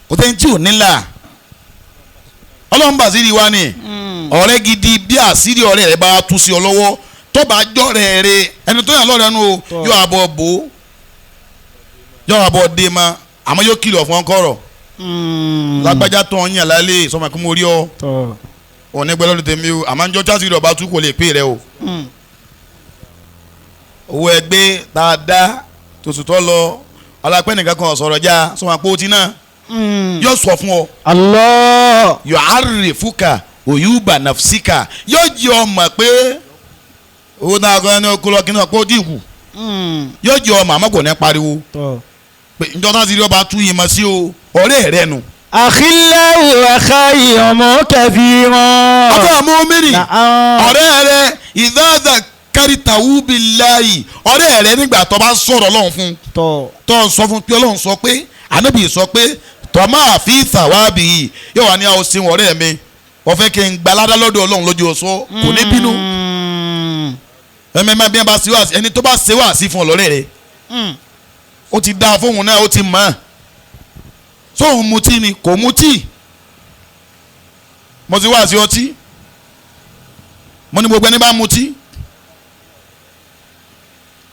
Kò tẹ́ tí ò nílà. Ọlọ́run bàṣírí wa ni ọ̀rẹ́ gidi. Bí àṣírí ọ̀rẹ́ rẹ bá tú sí ọ lọ́wọ́, tó bá jọ̀rẹ́ rẹ, ẹni tó yàn lọ́rẹ́ nu o, yóò àbọ̀ bò ó, yóò àbọ̀ dé ma, àmọ́ yóò kìlọ̀ fún ọkọ̀rọ̀. Lágbájá tó ń yàn lálẹ́ sọmọ kí mo rí ọ òní gbẹ lọ́dún tèmi o, àmọ́ njọ́ tí ọba tú kò lè pè rẹ o. Owó ẹgbẹ́ tá a dá tòṣù tó lọ, ọlápẹ́ nìkan kan sọ̀rọ̀ já sọmọ pé ó ti náà yóò sọ fún ọ. Allah. Yóò àrèfúkà òyùbà nàfsíkà, yóò jẹ́ ọmọ pé owó náà kọ́ ẹni kó lọ kí náà kó dínkù. Yóò jẹ́ ọmọ, àmọ́ kò ní pariwo pé njọ́ náà ti rí ọba tú yìí mọ́ sí o, ọ̀rẹ́ rẹ nu. Akhilahu akhayi kathira. Ọkọ àmúmírì ọ̀rẹ́ rẹ ìdáàdà kárìtàwù billahi, ọ̀rẹ́ rẹ nígbà tó bá sọ̀rọ̀ Ọlọ́run fún, tó sọ fún pé Ọlọ́run sọ pé Ànábì sọ pé tọ́ máa fi thawabi yìí, yóò wá ní àwọn ṣeun ọ̀rẹ́ mi, wọ́n fẹ́ kí n gba aládá lọ́dọ̀ Ọlọ́run lójú ọ̀sọ́, kò ní bínú. Ẹ̀mẹ́mẹ́ bí wọ́n bá ṣe wá sí, ẹni tó bá ṣe wá sí fún ọlọ́rẹ́ rẹ, ó ti dáa fóun náà, ó ti mọ̀ ọ́n. Sóun mutí ni kò mutí, mo ti wá sí ọtí, mo ní gbogbo ẹni bá mutí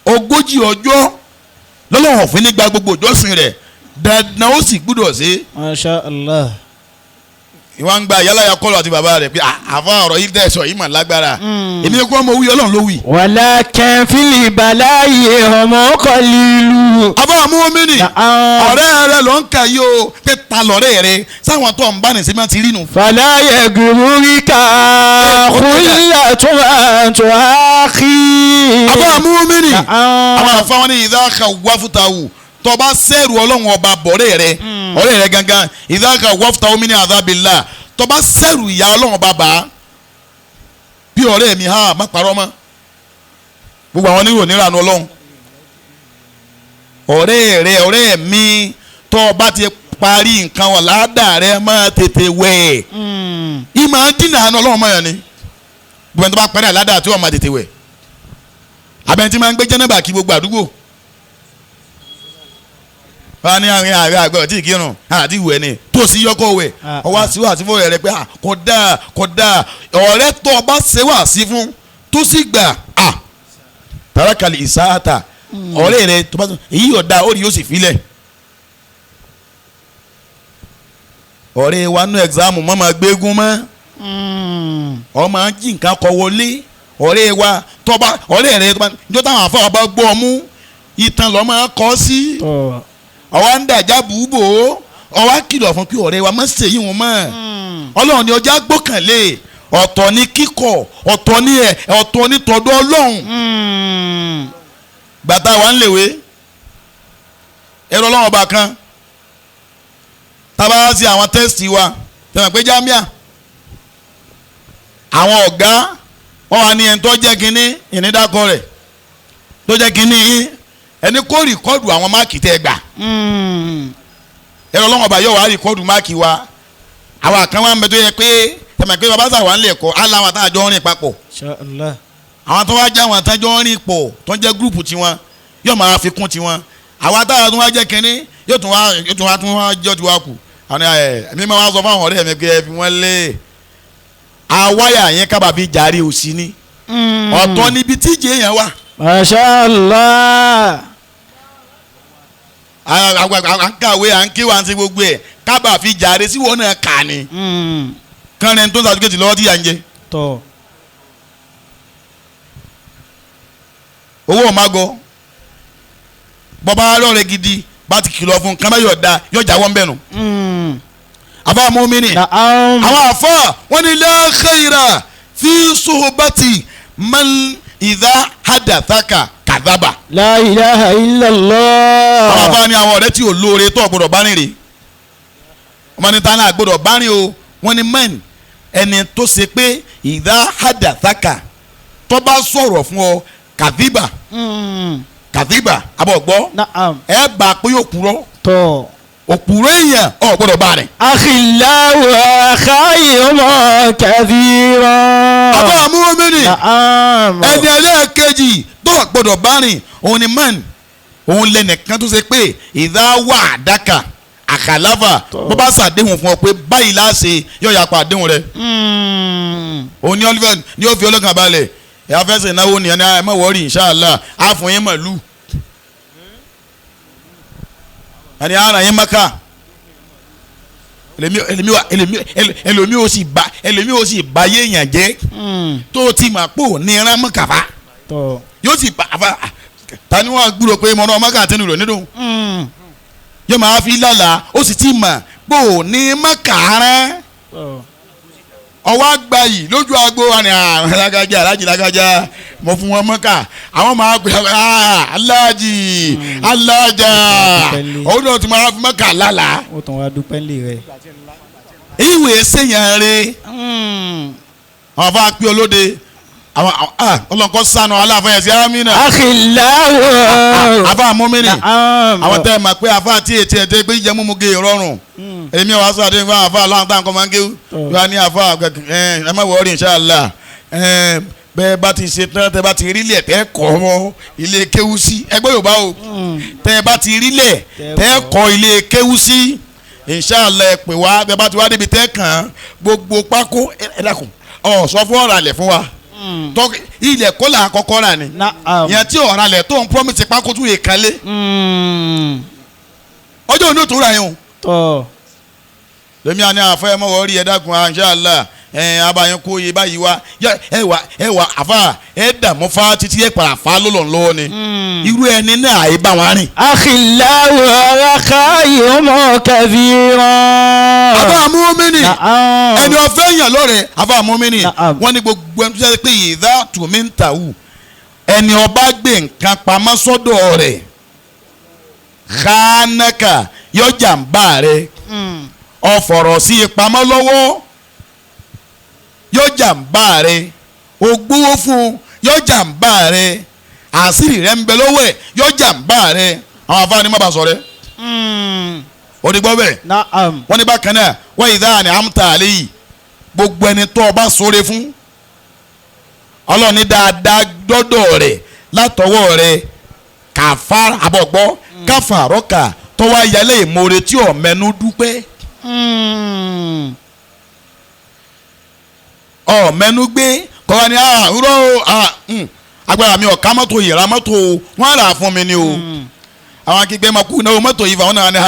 40 ọjọ́ lọ́lọ́run òfin nígbà gbogbo ìjọsìn rẹ̀ dandan, ó sì gbúdọ̀ ṣe. Masha Allah. Ìwà ń gba ìyálàyà kọlọ àti bàbá rẹ̀ pé àfa ọ̀rọ̀ yìí dẹ̀sọ̀ yìí mà lágbára, èmi kò mọ wí, Ọlọ́run ló wí. Walakin fil bala'i hum qalilu. Àbá àmúhómìnì ọ̀rẹ́ rẹ ló ń kà yí o, pé ta lọ́rẹ́ rẹ sáwọn tó ń bá ní sẹ́mi ti rí nu. Fala yagrurika khullatun tuakhi. Àbá àmúhómìnì àwọn àfáwọn ní ìdáka wáfútàwù, tó bá sẹ́rù Ọlọ́run ọba bọ̀rẹ́ rẹ, ọ̀rẹ́ rẹ gangan, ìdáka wáfútàwù mi ní àdábìlà, tó bá sẹ́rù ìyá Ọlọ́run ọba bá bí ọ̀rẹ́ mi ha má parọ́ mọ́ gbogbo àwọn onírò nírànú Ọlọ́run. Ọ̀rẹ́ rẹ ọ̀rẹ́ mi, tó bá ti parí nǹkan wà ládàá rẹ máa tètè wẹ̀, ìmọ̀ dínà àánú Ọlọ́run mọ̀ yẹn ni. Gbogbo ẹni tó bá parí àládàá tí wọ́n máa tètè wẹ̀, abẹ́ni tí máa ń gbé jẹ́nẹ́bà kí gbogbo àdúgbò wọ́n ní àwọn ààrẹ àgbẹ̀ ọ̀tí ìkírun àti ìwẹ̀ ni tó sì yọkọ̀ wẹ̀, ọwọ́ àtiwọ́ àti fún ọ̀rẹ́ rẹ pé kò dáa kò dáa. Ọ̀rẹ́ tó o bá ṣe wà sí fún tó sì gbà á tàràkàlì ìsáàtà, ọ̀rẹ́ rẹ tó bá èyí yóò dáa ó rí yóò sì filẹ̀. Ọ̀rẹ́ wa nú ẹ̀gzámù mọ́ máa gbégún mọ́, ọmọ jí nǹkan kọ wọlé. Ọ̀rẹ́ wa tó bá ọ̀rẹ́ rẹ tó bá njọ́ táwọn afọ bá gbọ́ ọmú ìtàn lọ́ máa kọ́ sí, ọwọ́ ń dàjà bùbò, ọwọ́ kìlọ̀ fún pé ọ̀rẹ́ wa má ṣe yí wọn mọ́. Ọlọ́run ni ọjà gbọ́kànlé, ọ̀tọ̀ ni kíkọ̀, ọ̀tọ̀ ni ẹ̀, ọ̀tọ̀ ni tọ̀dọ̀ Ọlọ́run. Gbàtà wa ń lèwe ẹ̀rọ Ọlọ́run ọba kan tábà sí àwọn tẹ́sítì wa tẹ̀wọ̀n pé jámíà àwọn ọ̀gá wọn wà ní ẹni tó jẹ́ kínní ìnídàkọ rẹ̀ tó jẹ́ kínní ẹni kó rìkọ́dù àwọn máàkì tẹ́ gbà. Ẹ̀rọ Ọlọ́run ọba yóò wá rìkọ́dù máàkì wa. Àwọn kan wà ń bẹ tó yẹ pé tẹ̀mẹ̀ pé bàbá sàwọn lè kọ́ á láwọn àtàjọ rìn papọ̀. Àwọn tó wá jẹ́ àwọn àtàjọ rìn pọ̀ tó ń jẹ́ gúrùpù tiwọn yóò máa fi kún tiwọn. Àwọn àtàwọn tó wá jẹ́ kínní yóò tún wá tún wá jọ́ tiwa kù. Àwọn ẹ̀ mi máa wá sọ fún àwọn ọ̀rẹ́ mi pé ẹ fi wọ́n lé àwáyà yẹn kábàbí jàre òsì ni. Ọ̀tọ̀ níbi tíjì èèyàn wà. Masha Allah. À ń kàwé, à ń kéwà, ń ṣe gbogbo ẹ̀ kábà fi jàre sí wọn náà kà ní. Kánrin tó ń sàdúkẹ́tì lọ́wọ́ tí yà ń jẹ. Owó ọ̀mágọ bọ́bá lọ́rẹ̀ gidi bá ti kìlọ̀ fún kánbá yóò da yóò jáwọ́ ń bẹ̀ nù. Àfa mọ́mìnì àwọn àfa wọn ni la khaira fi suhbati man idha hadathaka kadhaba. La ilaha illallah. Àwọn àfa ni àwọn ọ̀rẹ́ tí ò lóore tó gbọ́dọ̀ bá rìn rè, wọ́n ní tánà gbọ́dọ̀ bá rìn o. Wọ́n ní man ẹni tó ṣe pé idha hadathaka tó bá sọ̀rọ̀ fún ọ kadhiba kadhiba abọ́ gbọ́ ẹ bá pé yóò kúrọ́ òpùrọ̀ èèyàn ọ̀ gbọ́dọ̀ bá rìn. Akhilahu akhayyum kathira. Àbá àmúhómìnì ẹni ẹlẹ́ẹ̀kejì tó gbọ́dọ̀ bá rìn òun ni man, òun lẹ́nìkan tó ṣe pé ìdá wà dáka àkàlà. àkàlàfà bó bá ṣàdéhùn fún ọ pé báyìí láṣẹ yóò yapa àdéhùn rẹ. Òun ní Oliver ní ó fi ọlọ́kàn balẹ̀ ẹ̀ afẹ́sẹ̀ náwó nìyẹn ní ẹ má wọ́ọ̀rì inshallah á fún yín màlúù ẹni ara yín maka ẹlòmí ó sì ba yéèyàn jẹ́ tó ti mà pò ní ẹran mọ́kàfà yóò sì bá àfa tani wọn gbúrò pé mọ̀nà ọmọ kàtí nìlò nínú yóò máa fi lálàá ó sì ti mà pò ní mọ́kàrán ọwọ́ àgbà yìí lójú agbo wa ni alágájá alájì lágájá mo fún wọn mọ́kà àwọn máa gbé alájì alájà òun náà ti máa fi mọ́kà lálàá. Ó tàn wá dúpẹ́ lè rẹ̀. Ìwé sèyàn rè àwọn afa pé olóde àwọn ọlọ́nkọ́ sànù aláàfin ẹ̀sìn amínà. Akhilawo. Afa mọ́mìnì àwọn tẹ́ ẹ mọ̀ pé afa tí ètí ẹ̀ tẹ́ pé jẹ́ mímú gé rọrùn èmi wàá sọ àdéhùn fún afa aláǹ tá à ń kọ́ máa ń kéwú yóò ní afa ẹ má wọrí inshallah bẹ́ẹ̀ bá ti ṣe tán tẹ́ bá ti rílẹ̀ tẹ́ kọ́ ọ ilé kéwú sí ẹgbẹ́ Yorùbá o tẹ́ bá ti rílẹ̀ tẹ́ kọ́ ilé kéwú sí inshallah ẹ pè wá bẹ́ẹ̀ bá ti wá débi tẹ́ kàn án gbogbo pákó ẹ dákun ọ sọ fún ọ̀rọ̀ àlẹ̀ fún wa ilẹ̀ kọ́ là kọ́kọ́ rà ni ìyẹn tí ọ̀rọ̀ àlẹ̀ tó ń promise pákó tún yè kálé ọjọ́ òní ò tó ra yẹn o. Lèmi àní àfọ ẹ mọ̀wọ́ rí ẹ dákun inshallah ẹ abayín kó iye báyìí wá ẹ wà ẹ wà àfà ẹ dààmú fa títí ẹ padà fa lọ́lọ́ lọ́wọ́ ni irú ẹni náà àyè bá wọn rìn. Akhilawo akhayumu kathira. Àbá mùmínì ẹni ọ̀fẹ́ yàn lọ́rẹ̀ àbá mùmínì wọ́n ní gbogbo ẹni tó ṣe pé ìdá tùmí ń tà wù ẹni ọba gbé nǹkan pamọ́ sọ́dọ̀ rẹ̀ kánàkà yọjà ń bá rẹ̀ ọ̀fọ̀rọ̀ sí ìpamọ́ lọ́wọ́ yóò jàǹbá rẹ o gbówó fún yóò jàǹbá rẹ àṣírí rẹ ń bẹ lọ́wọ́ ẹ̀ yóò jàǹbá rẹ àwọn afáàní má bàa sọ rẹ. O ti gbọ́ bẹ́ẹ̀ wọ́n ní bákan náà wọ́n yìí dáhà ní amúta àlẹ́ yìí gbogbo ẹni tó o bá sóre fún ọlọ́ọ̀ni dáadáa dọ́dọ̀ rẹ̀ látọwọ́ rẹ̀ kàfá àbọ̀gbọ́ káfàrọ́kà tọ́wọ́ ayálẹ̀ ìmoore tí ò mẹ́nu dúpẹ́. Ọ mẹnu gbé kọ́ra ni rọ agbára mi ọ̀ka mọ́tò yìí ra mọ́tò wọ́n rà fún mi ni o àwọn akígbe máa kú ìnáwó mọ́tò yìí fáwọn náà ni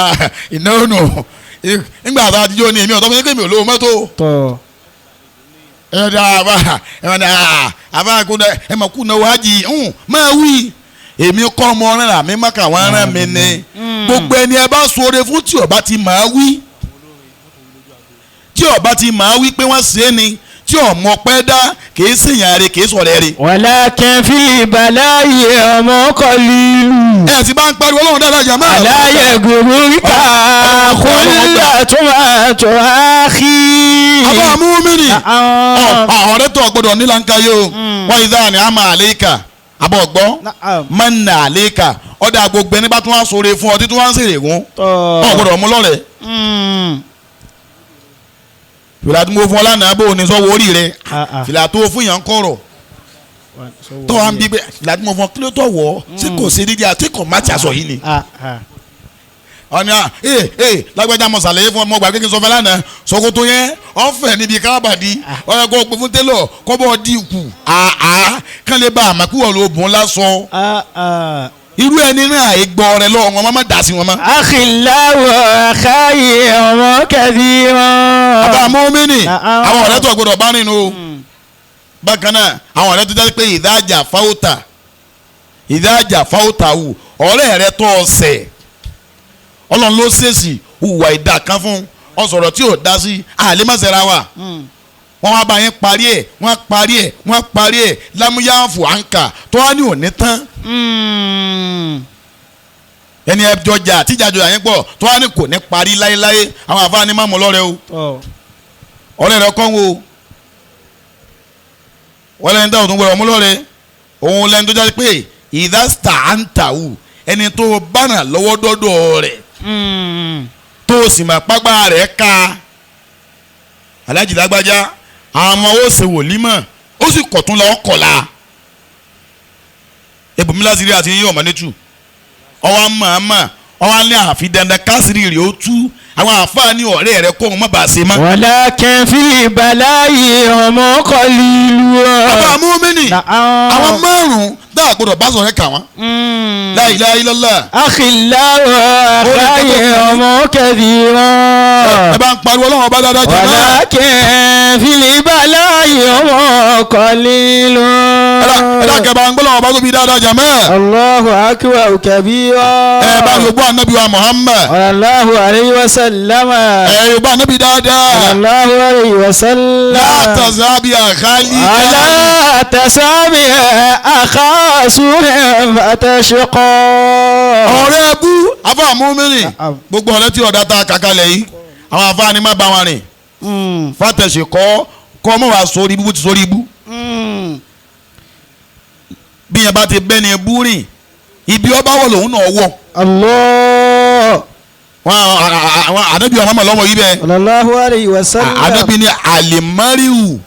ìnáwó nù nígbà tá a ti jó ni èmi ọ̀tọ́ fún mi pé mi ò lówó mọ́tò. Ẹ dá àbá ẹ máa kú ìnáwó hajj máa wí èmi kọ́ ọmọ ọ̀rẹ́ rà mí má kà wọ́n rán mi ni gbogbo ẹni ẹ bá ṣoore fún tí ọba ti máa wí tí ọba ti máa wí pé wọ́n ṣe é ni tí ọmọ pẹ́ dá kìí sèyàn rè kìí sọ̀rọ̀ rè. Walakin fil bala'i ọmọ kọlílù. Ẹ ti bá ń pariwo Ọlọ́run dáadáa jàmá. Aláyẹ̀ gòrúkà kúlà tó máa tó áhì. Àbá múmínì ọ̀rẹ́ tó gbọ́dọ̀ nílànká yóò wọ́n yìí dáhà ní àmà àlékà àbọ̀ gbọ́ mọ́nà àlékà ọ̀dà gbogbo ẹni bá tún wá sóore fún ọ títún wá ń sèrè gún ọ̀ gbọ́dọ̀ mú lọ́rẹ̀. Fìlà tí mo fún ọ lánàá bò ní sọ́wọ́ orí rẹ fìlà tó fún yàn kọ̀rọ̀ tó wà ń bí pé fìlà tí mo fún ọ kí ló tọ̀ wọ̀ ṣé kò ṣe dídí àti kò má ti aṣọ yìí ni. Ọ̀nà ee lágbájá mo ṣàlàyé fún ọmọ gbàgbé kí n sọ fẹ́ lánàá ṣòkòtò yẹn ọ̀fẹ́ níbi kábàdí ọ̀rẹ́ kò pè fún télọ̀ kọ́ bọ́ di ikù kán lè bá àmàkúwọ̀ ló bùn lásọ irú ẹni náà ìgbọ́ rẹ lọ́wọ́ wọn má dà sí wọn mọ́. Akhilawo akhayi ọmọ kathira. Àbá mọ́mìnì àwọn ọ̀rẹ́ tó gbọdọ̀ bá nínú o bákan náà àwọn ọ̀rẹ́ tó jáde pé ìdájà fáwọ́tà ìdájà fáwọ́tà wù ọ̀rẹ́ rẹ tó ọ̀sẹ̀ Ọlọ́run ló ṣèṣì hùwà ìdá kan fún ọ̀sọ̀rọ̀ tí ò dá sí àlèmọ́sẹ̀ra wa wọ́n wá bá yín parí ẹ̀ wọ́n parí ẹ̀ wọ́n parí ẹ̀ lámúyáfù àǹkà tó wá ní òní tán. Ẹni ẹjọjà tíjàjọ yẹn pọ̀ tó wá ní kò ní parí láéláé àwọn àfáàní má mú lọ́rẹ́ o ọ̀rẹ́ rẹ kọ́ wo wọ́n lẹ́ni táwọn tó ń gbọ́dọ̀ mú lọ́rẹ́ òun lẹ́ni tó jáde pé ìdásítà àǹtà wù ẹni tó bánà lọ́wọ́ dọ́dọ̀ rẹ̀ tó sì mà pàgbà rẹ̀ ká alájì lágbájá àwọn ó ṣe wòlímọ̀ ó sì kọ̀tún lọ kọ̀la ebùnmílá sírí àti yíyọ̀ mọ́nítù ọwọ́ màmá ọwọ́ ní àfi dandan kásìrì rẹ̀ ó tú Àwọn àfáà ní ọ̀rẹ́ rẹ kó òun má bàa ṣe mọ́. ولكن في البلاء هم قليل. Àbá múmínì, نعم. àwọn márùn-ún dáa gbọdọ̀ bá sọ̀rọ̀ kà wọ́n. La ilaha illallah. أخلاء أخي هم كثير. Ẹ bá ń pariwo Ọlọ́run ọba dáadáa jẹ náà. ولكن في البلاء هم قليل. Ẹ dákẹ́ bá ń gbọ́ Ọlọ́run ọba tóbi dáadáa jẹ mẹ́. الله أكبر كبيرا. Ẹ bá yorùbá anabi wa Muhammad. صلى الله عليه وسلم. Ẹ yorùbá anabi dáadáa. صلى الله عليه وسلم. Látàzábí àkálí. ولا تسامع أخا سوء فتشقى. Ọ̀rẹ́ ẹbú afa múmínì, gbogbo ọ̀rẹ́ tí ọ̀dà ta kàkálẹ̀ yìí, àwọn afa ni má bá wọn rìn. Fàtẹ̀sì kọ́ kọ́ mọ̀ wá sórí ibú bó ti sórí ibú. Bí yẹn bá ti bẹ́ ni ibú rìn, ibi ọba wọ̀ lòun náà wọ̀. الله. Wọn àwọn ànábì ọmọ lọ́wọ́ yìí bẹ́ẹ̀. صلى الله عليه وسلم. Ànábì ni alimariu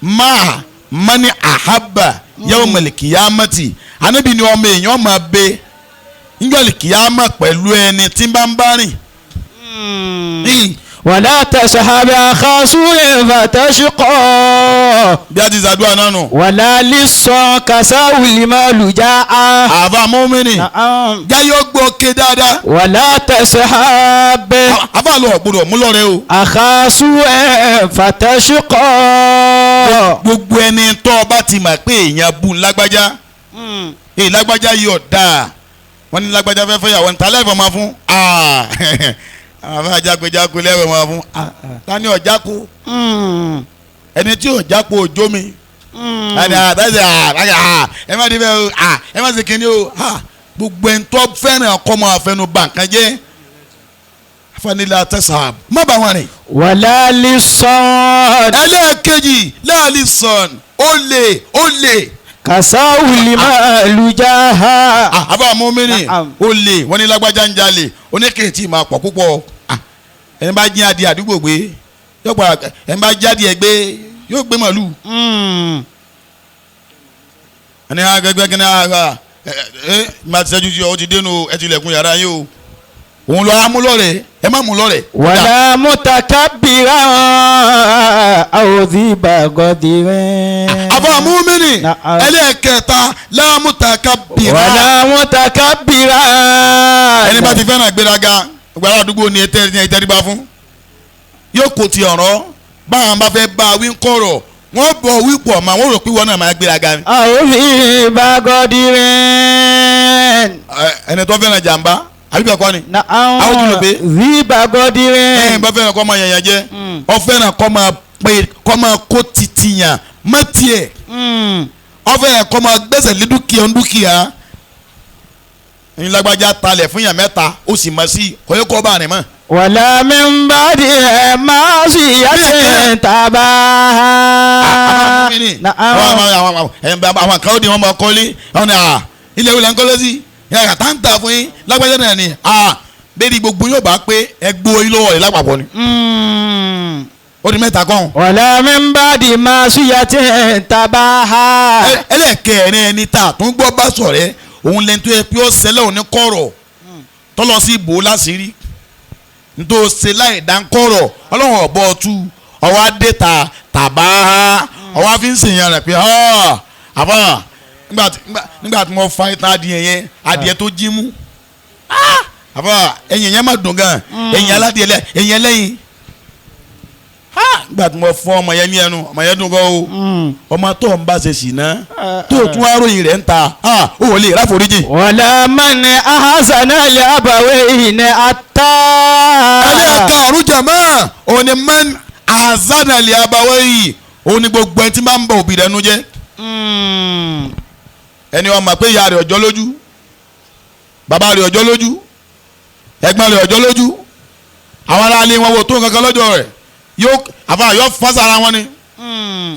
máa mani ahaba yawmal kiyamati. Ànábì ni ọmọ èèyàn máa bẹ njọ́lì kìyàmà pẹ̀lú ẹni tí ń bá ń bá rìn. ولا تسحب أخا سوء فتشقى. Bí a ti ṣàdúrà náà nù. ولا لص كساو المال جاء. Àbá mọ́mìnì, نعم. jáyọ́ gbọ́ ké dáadáa. ولا تسحب Àbá lọ gbọ́dọ̀ mú lọ́rẹ́ o. أخا سوء فتشقى. Gbogbo ẹni tó o bá ti mọ̀ pé èèyàn bú lágbájá, èyí lágbájá yìí ọ̀dà, wọ́n ní lágbájá fẹ́ fẹ́ yàwó níta lẹ́fọ̀ọ́ máa fún, àwọn afẹ́ ajákojáko lẹ́fọ̀ọ́ máa fún, ta ni ọ̀jáko? Ẹni tí ọ̀jáko òjó mi ẹni àtàṣe ẹ má di bẹ́ẹ̀ o, ẹ má ṣe kínní o. Gbogbo ẹni tó fẹ́ràn ọkọ máa fẹnu bà nǹkan jẹ́, afanilà tẹ̀sán má bá wọn rìn. ولا لصاد. Ẹlẹ́ẹ̀kejì láàlì sọ̀n, olè olè. كساو المال جاء. Àbá mọ́mìnì, Naam. olè, wọ́n ní lágbájá ń jalè, oníkèétì máa pọ̀ púpọ̀. Ẹni bá jí adìẹ àdúgbò gbé yóò pa, ẹni bá jáde ẹ gbé yóò gbé màlúù. Ẹni agbẹgbẹ kí ni ẹ ẹ máa ti ṣẹ́jú sí ọ, ó ti dénú ẹ ti lẹ̀kùn yàrá yín o, òun lọ amú lọ́rẹ̀, ẹ má mú lọ́rẹ̀. ولا متكبرا أو ذي بغدر. Àbá mọ́mìnì, Naam. ẹlẹ́ẹ̀kẹta láàmútàkà bìrà. ولا متكبرا. Ẹni bá ti fẹ́ràn gbéraga, gbàrà àdúgbò ni ẹ ní ẹtẹ́ríba fún, yóò kò ti ọ̀rọ̀ báwọn bá fẹ́ bá a wí ń kọ̀rọ̀, wọ́n bọ̀ wípọ̀ mà wọ́n rò pé wọ́n náà máa gbéraga ni. أو ذي بغدر. Ẹni tó fẹ́ràn jàǹbá àbí bẹ́ẹ̀ kọ́ ni? نعم. Àwọn kìlọ̀ pé ذي بغدر. ẹni bá fẹ́ràn kọ́ máa yànyàn jẹ́, ọ fẹ́ràn kọ́ máa pé kọ́ máa kó titi yàn má tiẹ̀, ọ fẹ́ràn kọ́ máa gbẹ́sẹ̀ lé dúkìá ń dúkìá. Ẹni lágbájá talẹ̀ fún yàn mẹ́ta, ó sì mọ̀ sí kọ́yọ́kọ́ bá rìn mọ́. ولا من بعد معصية تباها. نعم. Àwọn kan ó di wọn máa kọ́lé, àwọn ni ilé ìwé là ń kọ́lé sí yàrá tá ń tà fún yín lágbájá náà ni bẹ́ẹ̀ni gbogbo yóò bá pé ẹgbó yín lọ́wọ́ rẹ̀ lápapọ̀ ni. Ó di mẹ́ta kàn. ولا من بعد معصية تباها. Ẹlẹ́kẹ̀rin ẹni tá a tún gbọ́ bá sọ̀rẹ́, òun lẹ́ni tó yẹ pé ó ṣẹlẹ̀ òní kọ̀rọ̀ tọ́lọ́ sí ibò láṣìírí nítorí ṣe láì dá ń kọ̀rọ̀, ọlọ́run ọ̀bọ tú ọwọ́ adé ta tàbá ọwọ́ àfi ń sèyàn rẹ̀ pé àbá nígbà tí mo fa ìtàn adìyẹ yẹn, adìyẹ tó jí mú, àbá ẹ̀yìn yẹn má dùn gan, ẹ̀yìn aládìyẹ ẹ̀yìn ẹlẹ́yìn, nígbà tí mo fọ ọmọ yẹn ní ẹnu, ọmọ yẹn dùn gan o. Ọmọ tó ń bá ṣe sì ná tó tún aróyìn rẹ̀ ń ta ó wọlé ìráforíjì. ولا من أحسن لأبويه حتى. Ẹlẹ́ẹ̀ka àrùn jàmá, òun ni man azanali abawayi, òun ni gbogbo ẹni tí máa ń bọ òbí rẹ̀ nu jẹ́. Ẹni wọn mọ̀ pé ìyá rẹ̀ ọjọ́ lójú, bàbá rẹ̀ ọjọ́ lójú, ẹ̀gbọ́n rẹ̀ ọjọ́ lójú, àwọn aráalé wọn wò tó nǹkan kan lọ́jọ́ rẹ̀, yóò àfa yóò fásá ara wọn ni.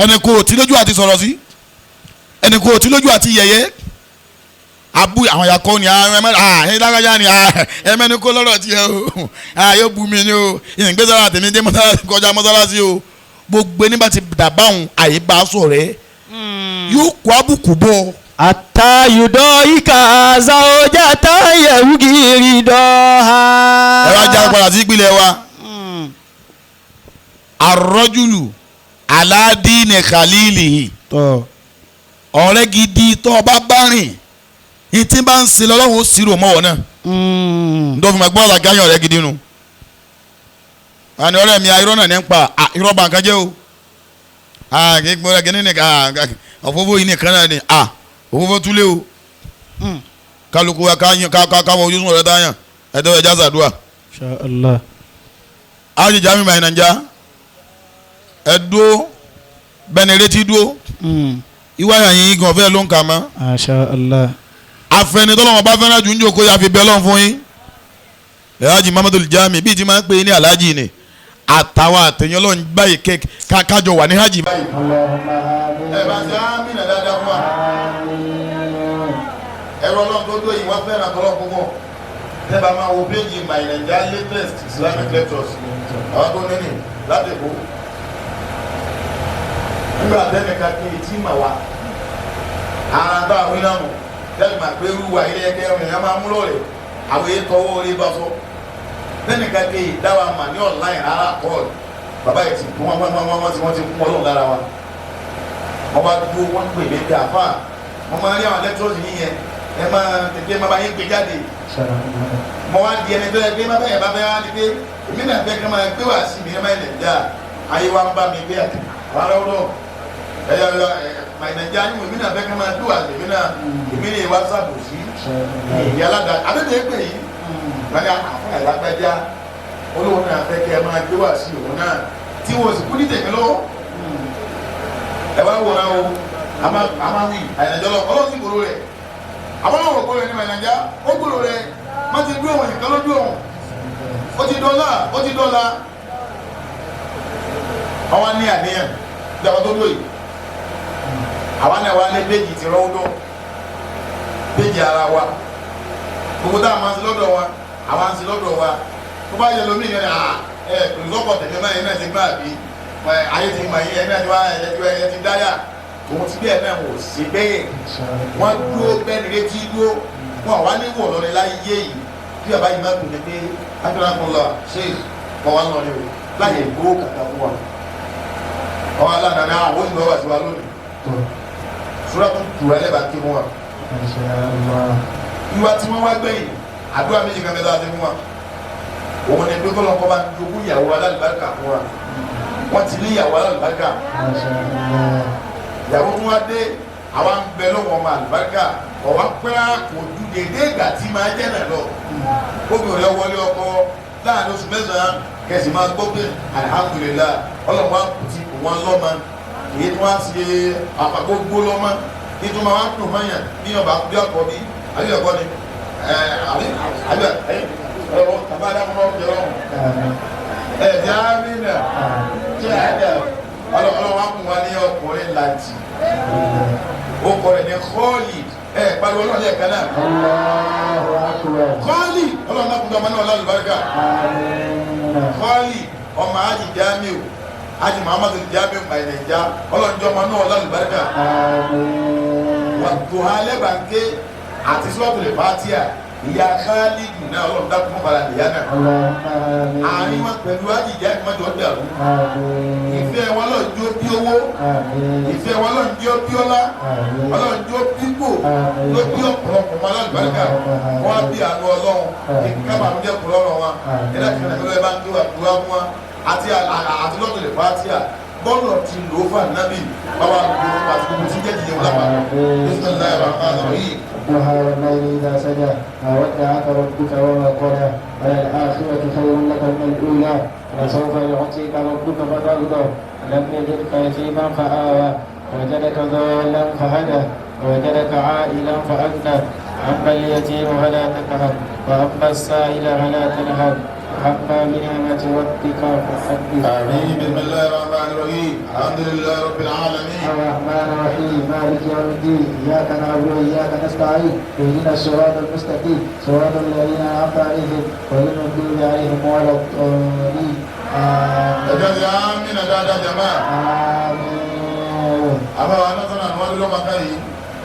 Ẹni kò tí lójú àti sọ̀rọ̀ sí, ẹni kò tí lójú àti yẹ̀yẹ́ abu àwọn yakọ ni ẹ lágbájá ni ẹ mẹ́ni kó lọ́rọ̀ tiẹ̀ o, yóò bu mi ni o, ìgbésẹ̀ àtẹ̀mí dé mọ́sálásí kọjá mọ́sálásí o. Gbogbo ẹni bá ti dàbáhùn àyè bá sọ̀rọ̀ ẹ yóò kó àbùkù bọ̀. حتى يضاهيك زوجة يبغي رضاها. Ẹ wá já padà sí ìpìlẹ̀ wa. الرجل على دين خليله. Tọ́. Ọ̀rẹ́ gidi tó o bá bá rìn ní tí bá ń ṣe lọ́wọ́ ó ṣírò mọ́ ọ náà. Ndọ́ fi máa gbọ́ àlàkà yàn ọ̀rẹ́ gidi nu. Àní ọ̀rẹ́ mi irọ́ náà ní ń pa à, irọ́ bá nǹkan jẹ́ o. Kì í gbọ́dọ̀ kí ní nìkan òfófó yìí nìkan náà ni òfófó túlé o. Kálukú wa káwọ ojú sùn ọ̀rẹ́ táyàn ẹ̀dọ́ ẹja sàdúà. Insha Allah. Ájì jami báyìí nàìjà ẹ dúró bẹ́ẹ̀ni retí dúró ìwáyà yín gan fẹ́ ló ń kà mọ́. Masha Allah. Afẹnitọ́lọ́wọ́n bá fẹ́ràn jù ń jòkó yà fi bẹ́ẹ̀ lọ́n fún yín. Alhaji Muhammadu Jami bíi ti máa ń pè é ní alhaji ni àtàwọn àtẹ̀yìn ọlọ́run báyìí kájọ wà ní hajj. Allahumma àmín. Ẹ bá ṣe ámìnà dáadáa fún wa. Àmín. Ẹ̀rọ ọlọ́run tó dó yìí wọ́n fẹ́ràn tọ́lọ́ púpọ̀. Tẹ́ bá máa wo péjì My Naija latest Islamic lectures àwọn tó níní láti Èkó. Nígbà tẹ́nìkan kí etí mà wá ara tá àwọn iná nù tẹ́lẹ̀ máa pé rúwa ilé ẹgbẹ́ ọmọ èèyàn máa mú lọ́rẹ̀ àwọn èyí tọwọ́ orí bá sọ. Tẹ́nìkan kí dáwà mà ní online rárá kọ́ọ̀lù bàbá yìí ti kún wọn wọn wọn wọn ti wọ́n ti kún ọlọ́run lára wa. Wọ́n bá dúró wọ́n pè mí pé àfà wọ́n máa rí àwọn lectures yìí yẹn ẹ máa tètè máa bá yín gbé jáde. Mo wá di ẹni tó yẹ pé má bẹ́ẹ̀ bá bẹ́ẹ̀ wá di pé èmi náà fẹ́ kí wọ́n máa gbé wá sí mi ẹ máa lẹ̀ dá ayé wa ń bá mi gbé àti rárá ó lọ ẹyọ ẹyọ ẹ Nàìjíríà yìí èmi náà fẹ́ kí wọ́n máa gbé wá sí èmi náà èmi lè wá sàbòsí ìyá aládàá àbẹ̀tẹ̀ pè yìí wọ́n ní àfọ̀n àlágbájá olówó náà fẹ́ kí ẹ máa gbé wá sí òun náà tí wọ́n sì kú ní tèmi lọ́wọ́. Ẹ wá wòran o a máa wí àyànjọ́ lọ ọlọ́run sì gbòòrò rẹ̀ àwọn ọlọ́run gbòòrò rẹ̀ ní Nàìjíríà ó gbòòrò rẹ̀ má ti dúró òun nìkan ló dúró òun ó ti dọ́là ó ti dọ́là. Àwọn ní àníyàn bí àwọn tó dúró yìí àwa náà wà ní péjì ti rọ́wọ́dọ́ péjì ara wa gbogbo tá a máa ń ṣe lọ́dọ̀ wa àwa ń ṣe lọ́dọ̀ wa tó bá yẹ lómi yẹn ẹ olùsọ́kọ̀ tẹ̀lé náà yẹn náà ti gbá àbí ayé ti mọ̀ yẹn náà ti wá ẹ ti dáyà òun ti bẹ́ẹ̀ náà wò sí bẹ́ẹ̀ wọ́n dúró bẹ́ẹ̀ ni retí dúró wọn wá ní wọ̀ lọ́rin láyé yìí bí bàbá yìí má kùn ní pé akérèkọ́lá ṣe kọ́ wa lọ́rin o láyé gbó kàkà fún wa ọwọ́ aláǹdà náà àwọn òṣìṣẹ́ wà sí wa lónìí sura tó tura ẹ lẹ́bàá ké fún wa. Ìwà tí wọ́n wá gbẹ̀yìn àdúrà méjì kan mẹ́ta ti fún wa òun ni pé kọ́lọ́kọ́ bá jogún ìyàwó alálùbáríkà fún wa. Wọ́n ti ní ìyàwó alálùbáríkà ìyàwó tó wá dé àwa ń bẹ lọ́wọ́ ọmọ àlùbáríkà ọ̀wá pẹ́ kò ju dédé ìgbà tí máa jẹ́ náà lọ. Obìnrin rẹ wọlé ọkọ láàrin oṣù mẹ́sàn-án kẹsì máa gbọ́ pé alihamudulilayi ọlọ́run wa kò ti wọn lọ́mọ èyí tó wá ṣe àpapọ̀ gbó lọ́mọ ní tó máa wá dùn mọ́yàn ní ọba bí ọkọ bí àbí ọkọ ni àbí àbí ọ̀rọ̀ tàbá dákúmọ̀ ọ̀jọ̀ ọ̀hún ẹ̀ jẹ́ àmìnà jẹ́ àdà ọlọ́run wa kún wa ní ọkùnrin làǹtì ó kọ rẹ̀ ní Khalid ẹ̀ pariwo ọlọ́run lẹ́ẹ̀kan náà. Allahu akbar. Khalid ọlọ́run náà kún ọmọ náà lálùbáríkà. Khalid ọmọ Haji Jamiu Haji Muhammadu Jamiu Mainaija ọlọ́run jẹ́ ọmọ náà lálùbáríkà. Wà dùhà lẹ́bàáké àti suratul Fatiha ìyá Khalid náà ọlọ́run dákun mọ́ bara nìyá náà. Àárín wọn pẹ̀lú Haji Jamiu mọ́jọ́ dàrú. Ìfẹ́ wọn lọ́ọ́ jó bí owó. Ìfẹ́ wọn lọ́ọ́ jó bí ọlá. Ọlọ́run jó bípò ló bí ọ̀pọ̀lọpọ̀ wọn lálùbáríkà wọn á bí àánú ọlọ́run kí kábàánú jẹ́ kúrọ́ ọ̀rọ̀ wọn ẹ̀dá kìnnìkan ló ẹ bá ń tó àdúrà fún wa àti àti lọ́tò lè fàtíà bọ́ọ̀lù ti lò ó fún ànábì báwa lò ó àti gbogbo tí jẹ́ jìyẹ wọn lápá bismillahir rahmanir rahim. والضحى والليل إذا سجى ما ودعك ربك وما قلى وللآخرة خير لك من الأولى ولسوف يعطيك ربك فترضى ألم يجدك يتيما فآوى ووجدك ضالا فهدى ووجدك عائلا فأغنى أما اليتيم فلا تقهر وأما السائل فلا تنهر وأما بنعمة ربك فحدث. آمين. بسم الله الرحمن الرحيم الحمد لله رب العالمين الرحمن الرحيم مالك يوم الدين إياك نعبد وإياك نستعين اهدنا الصراط المستقيم صراط الذين أنعمت عليهم غير المغضوب عليهم ولا الضالين. آمين. Ẹjọ́ ti amínà dáadáa jama. آمين. Àbáwá anásánà ni wọ́n lọ́mọ ká yìí.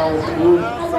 Thank you.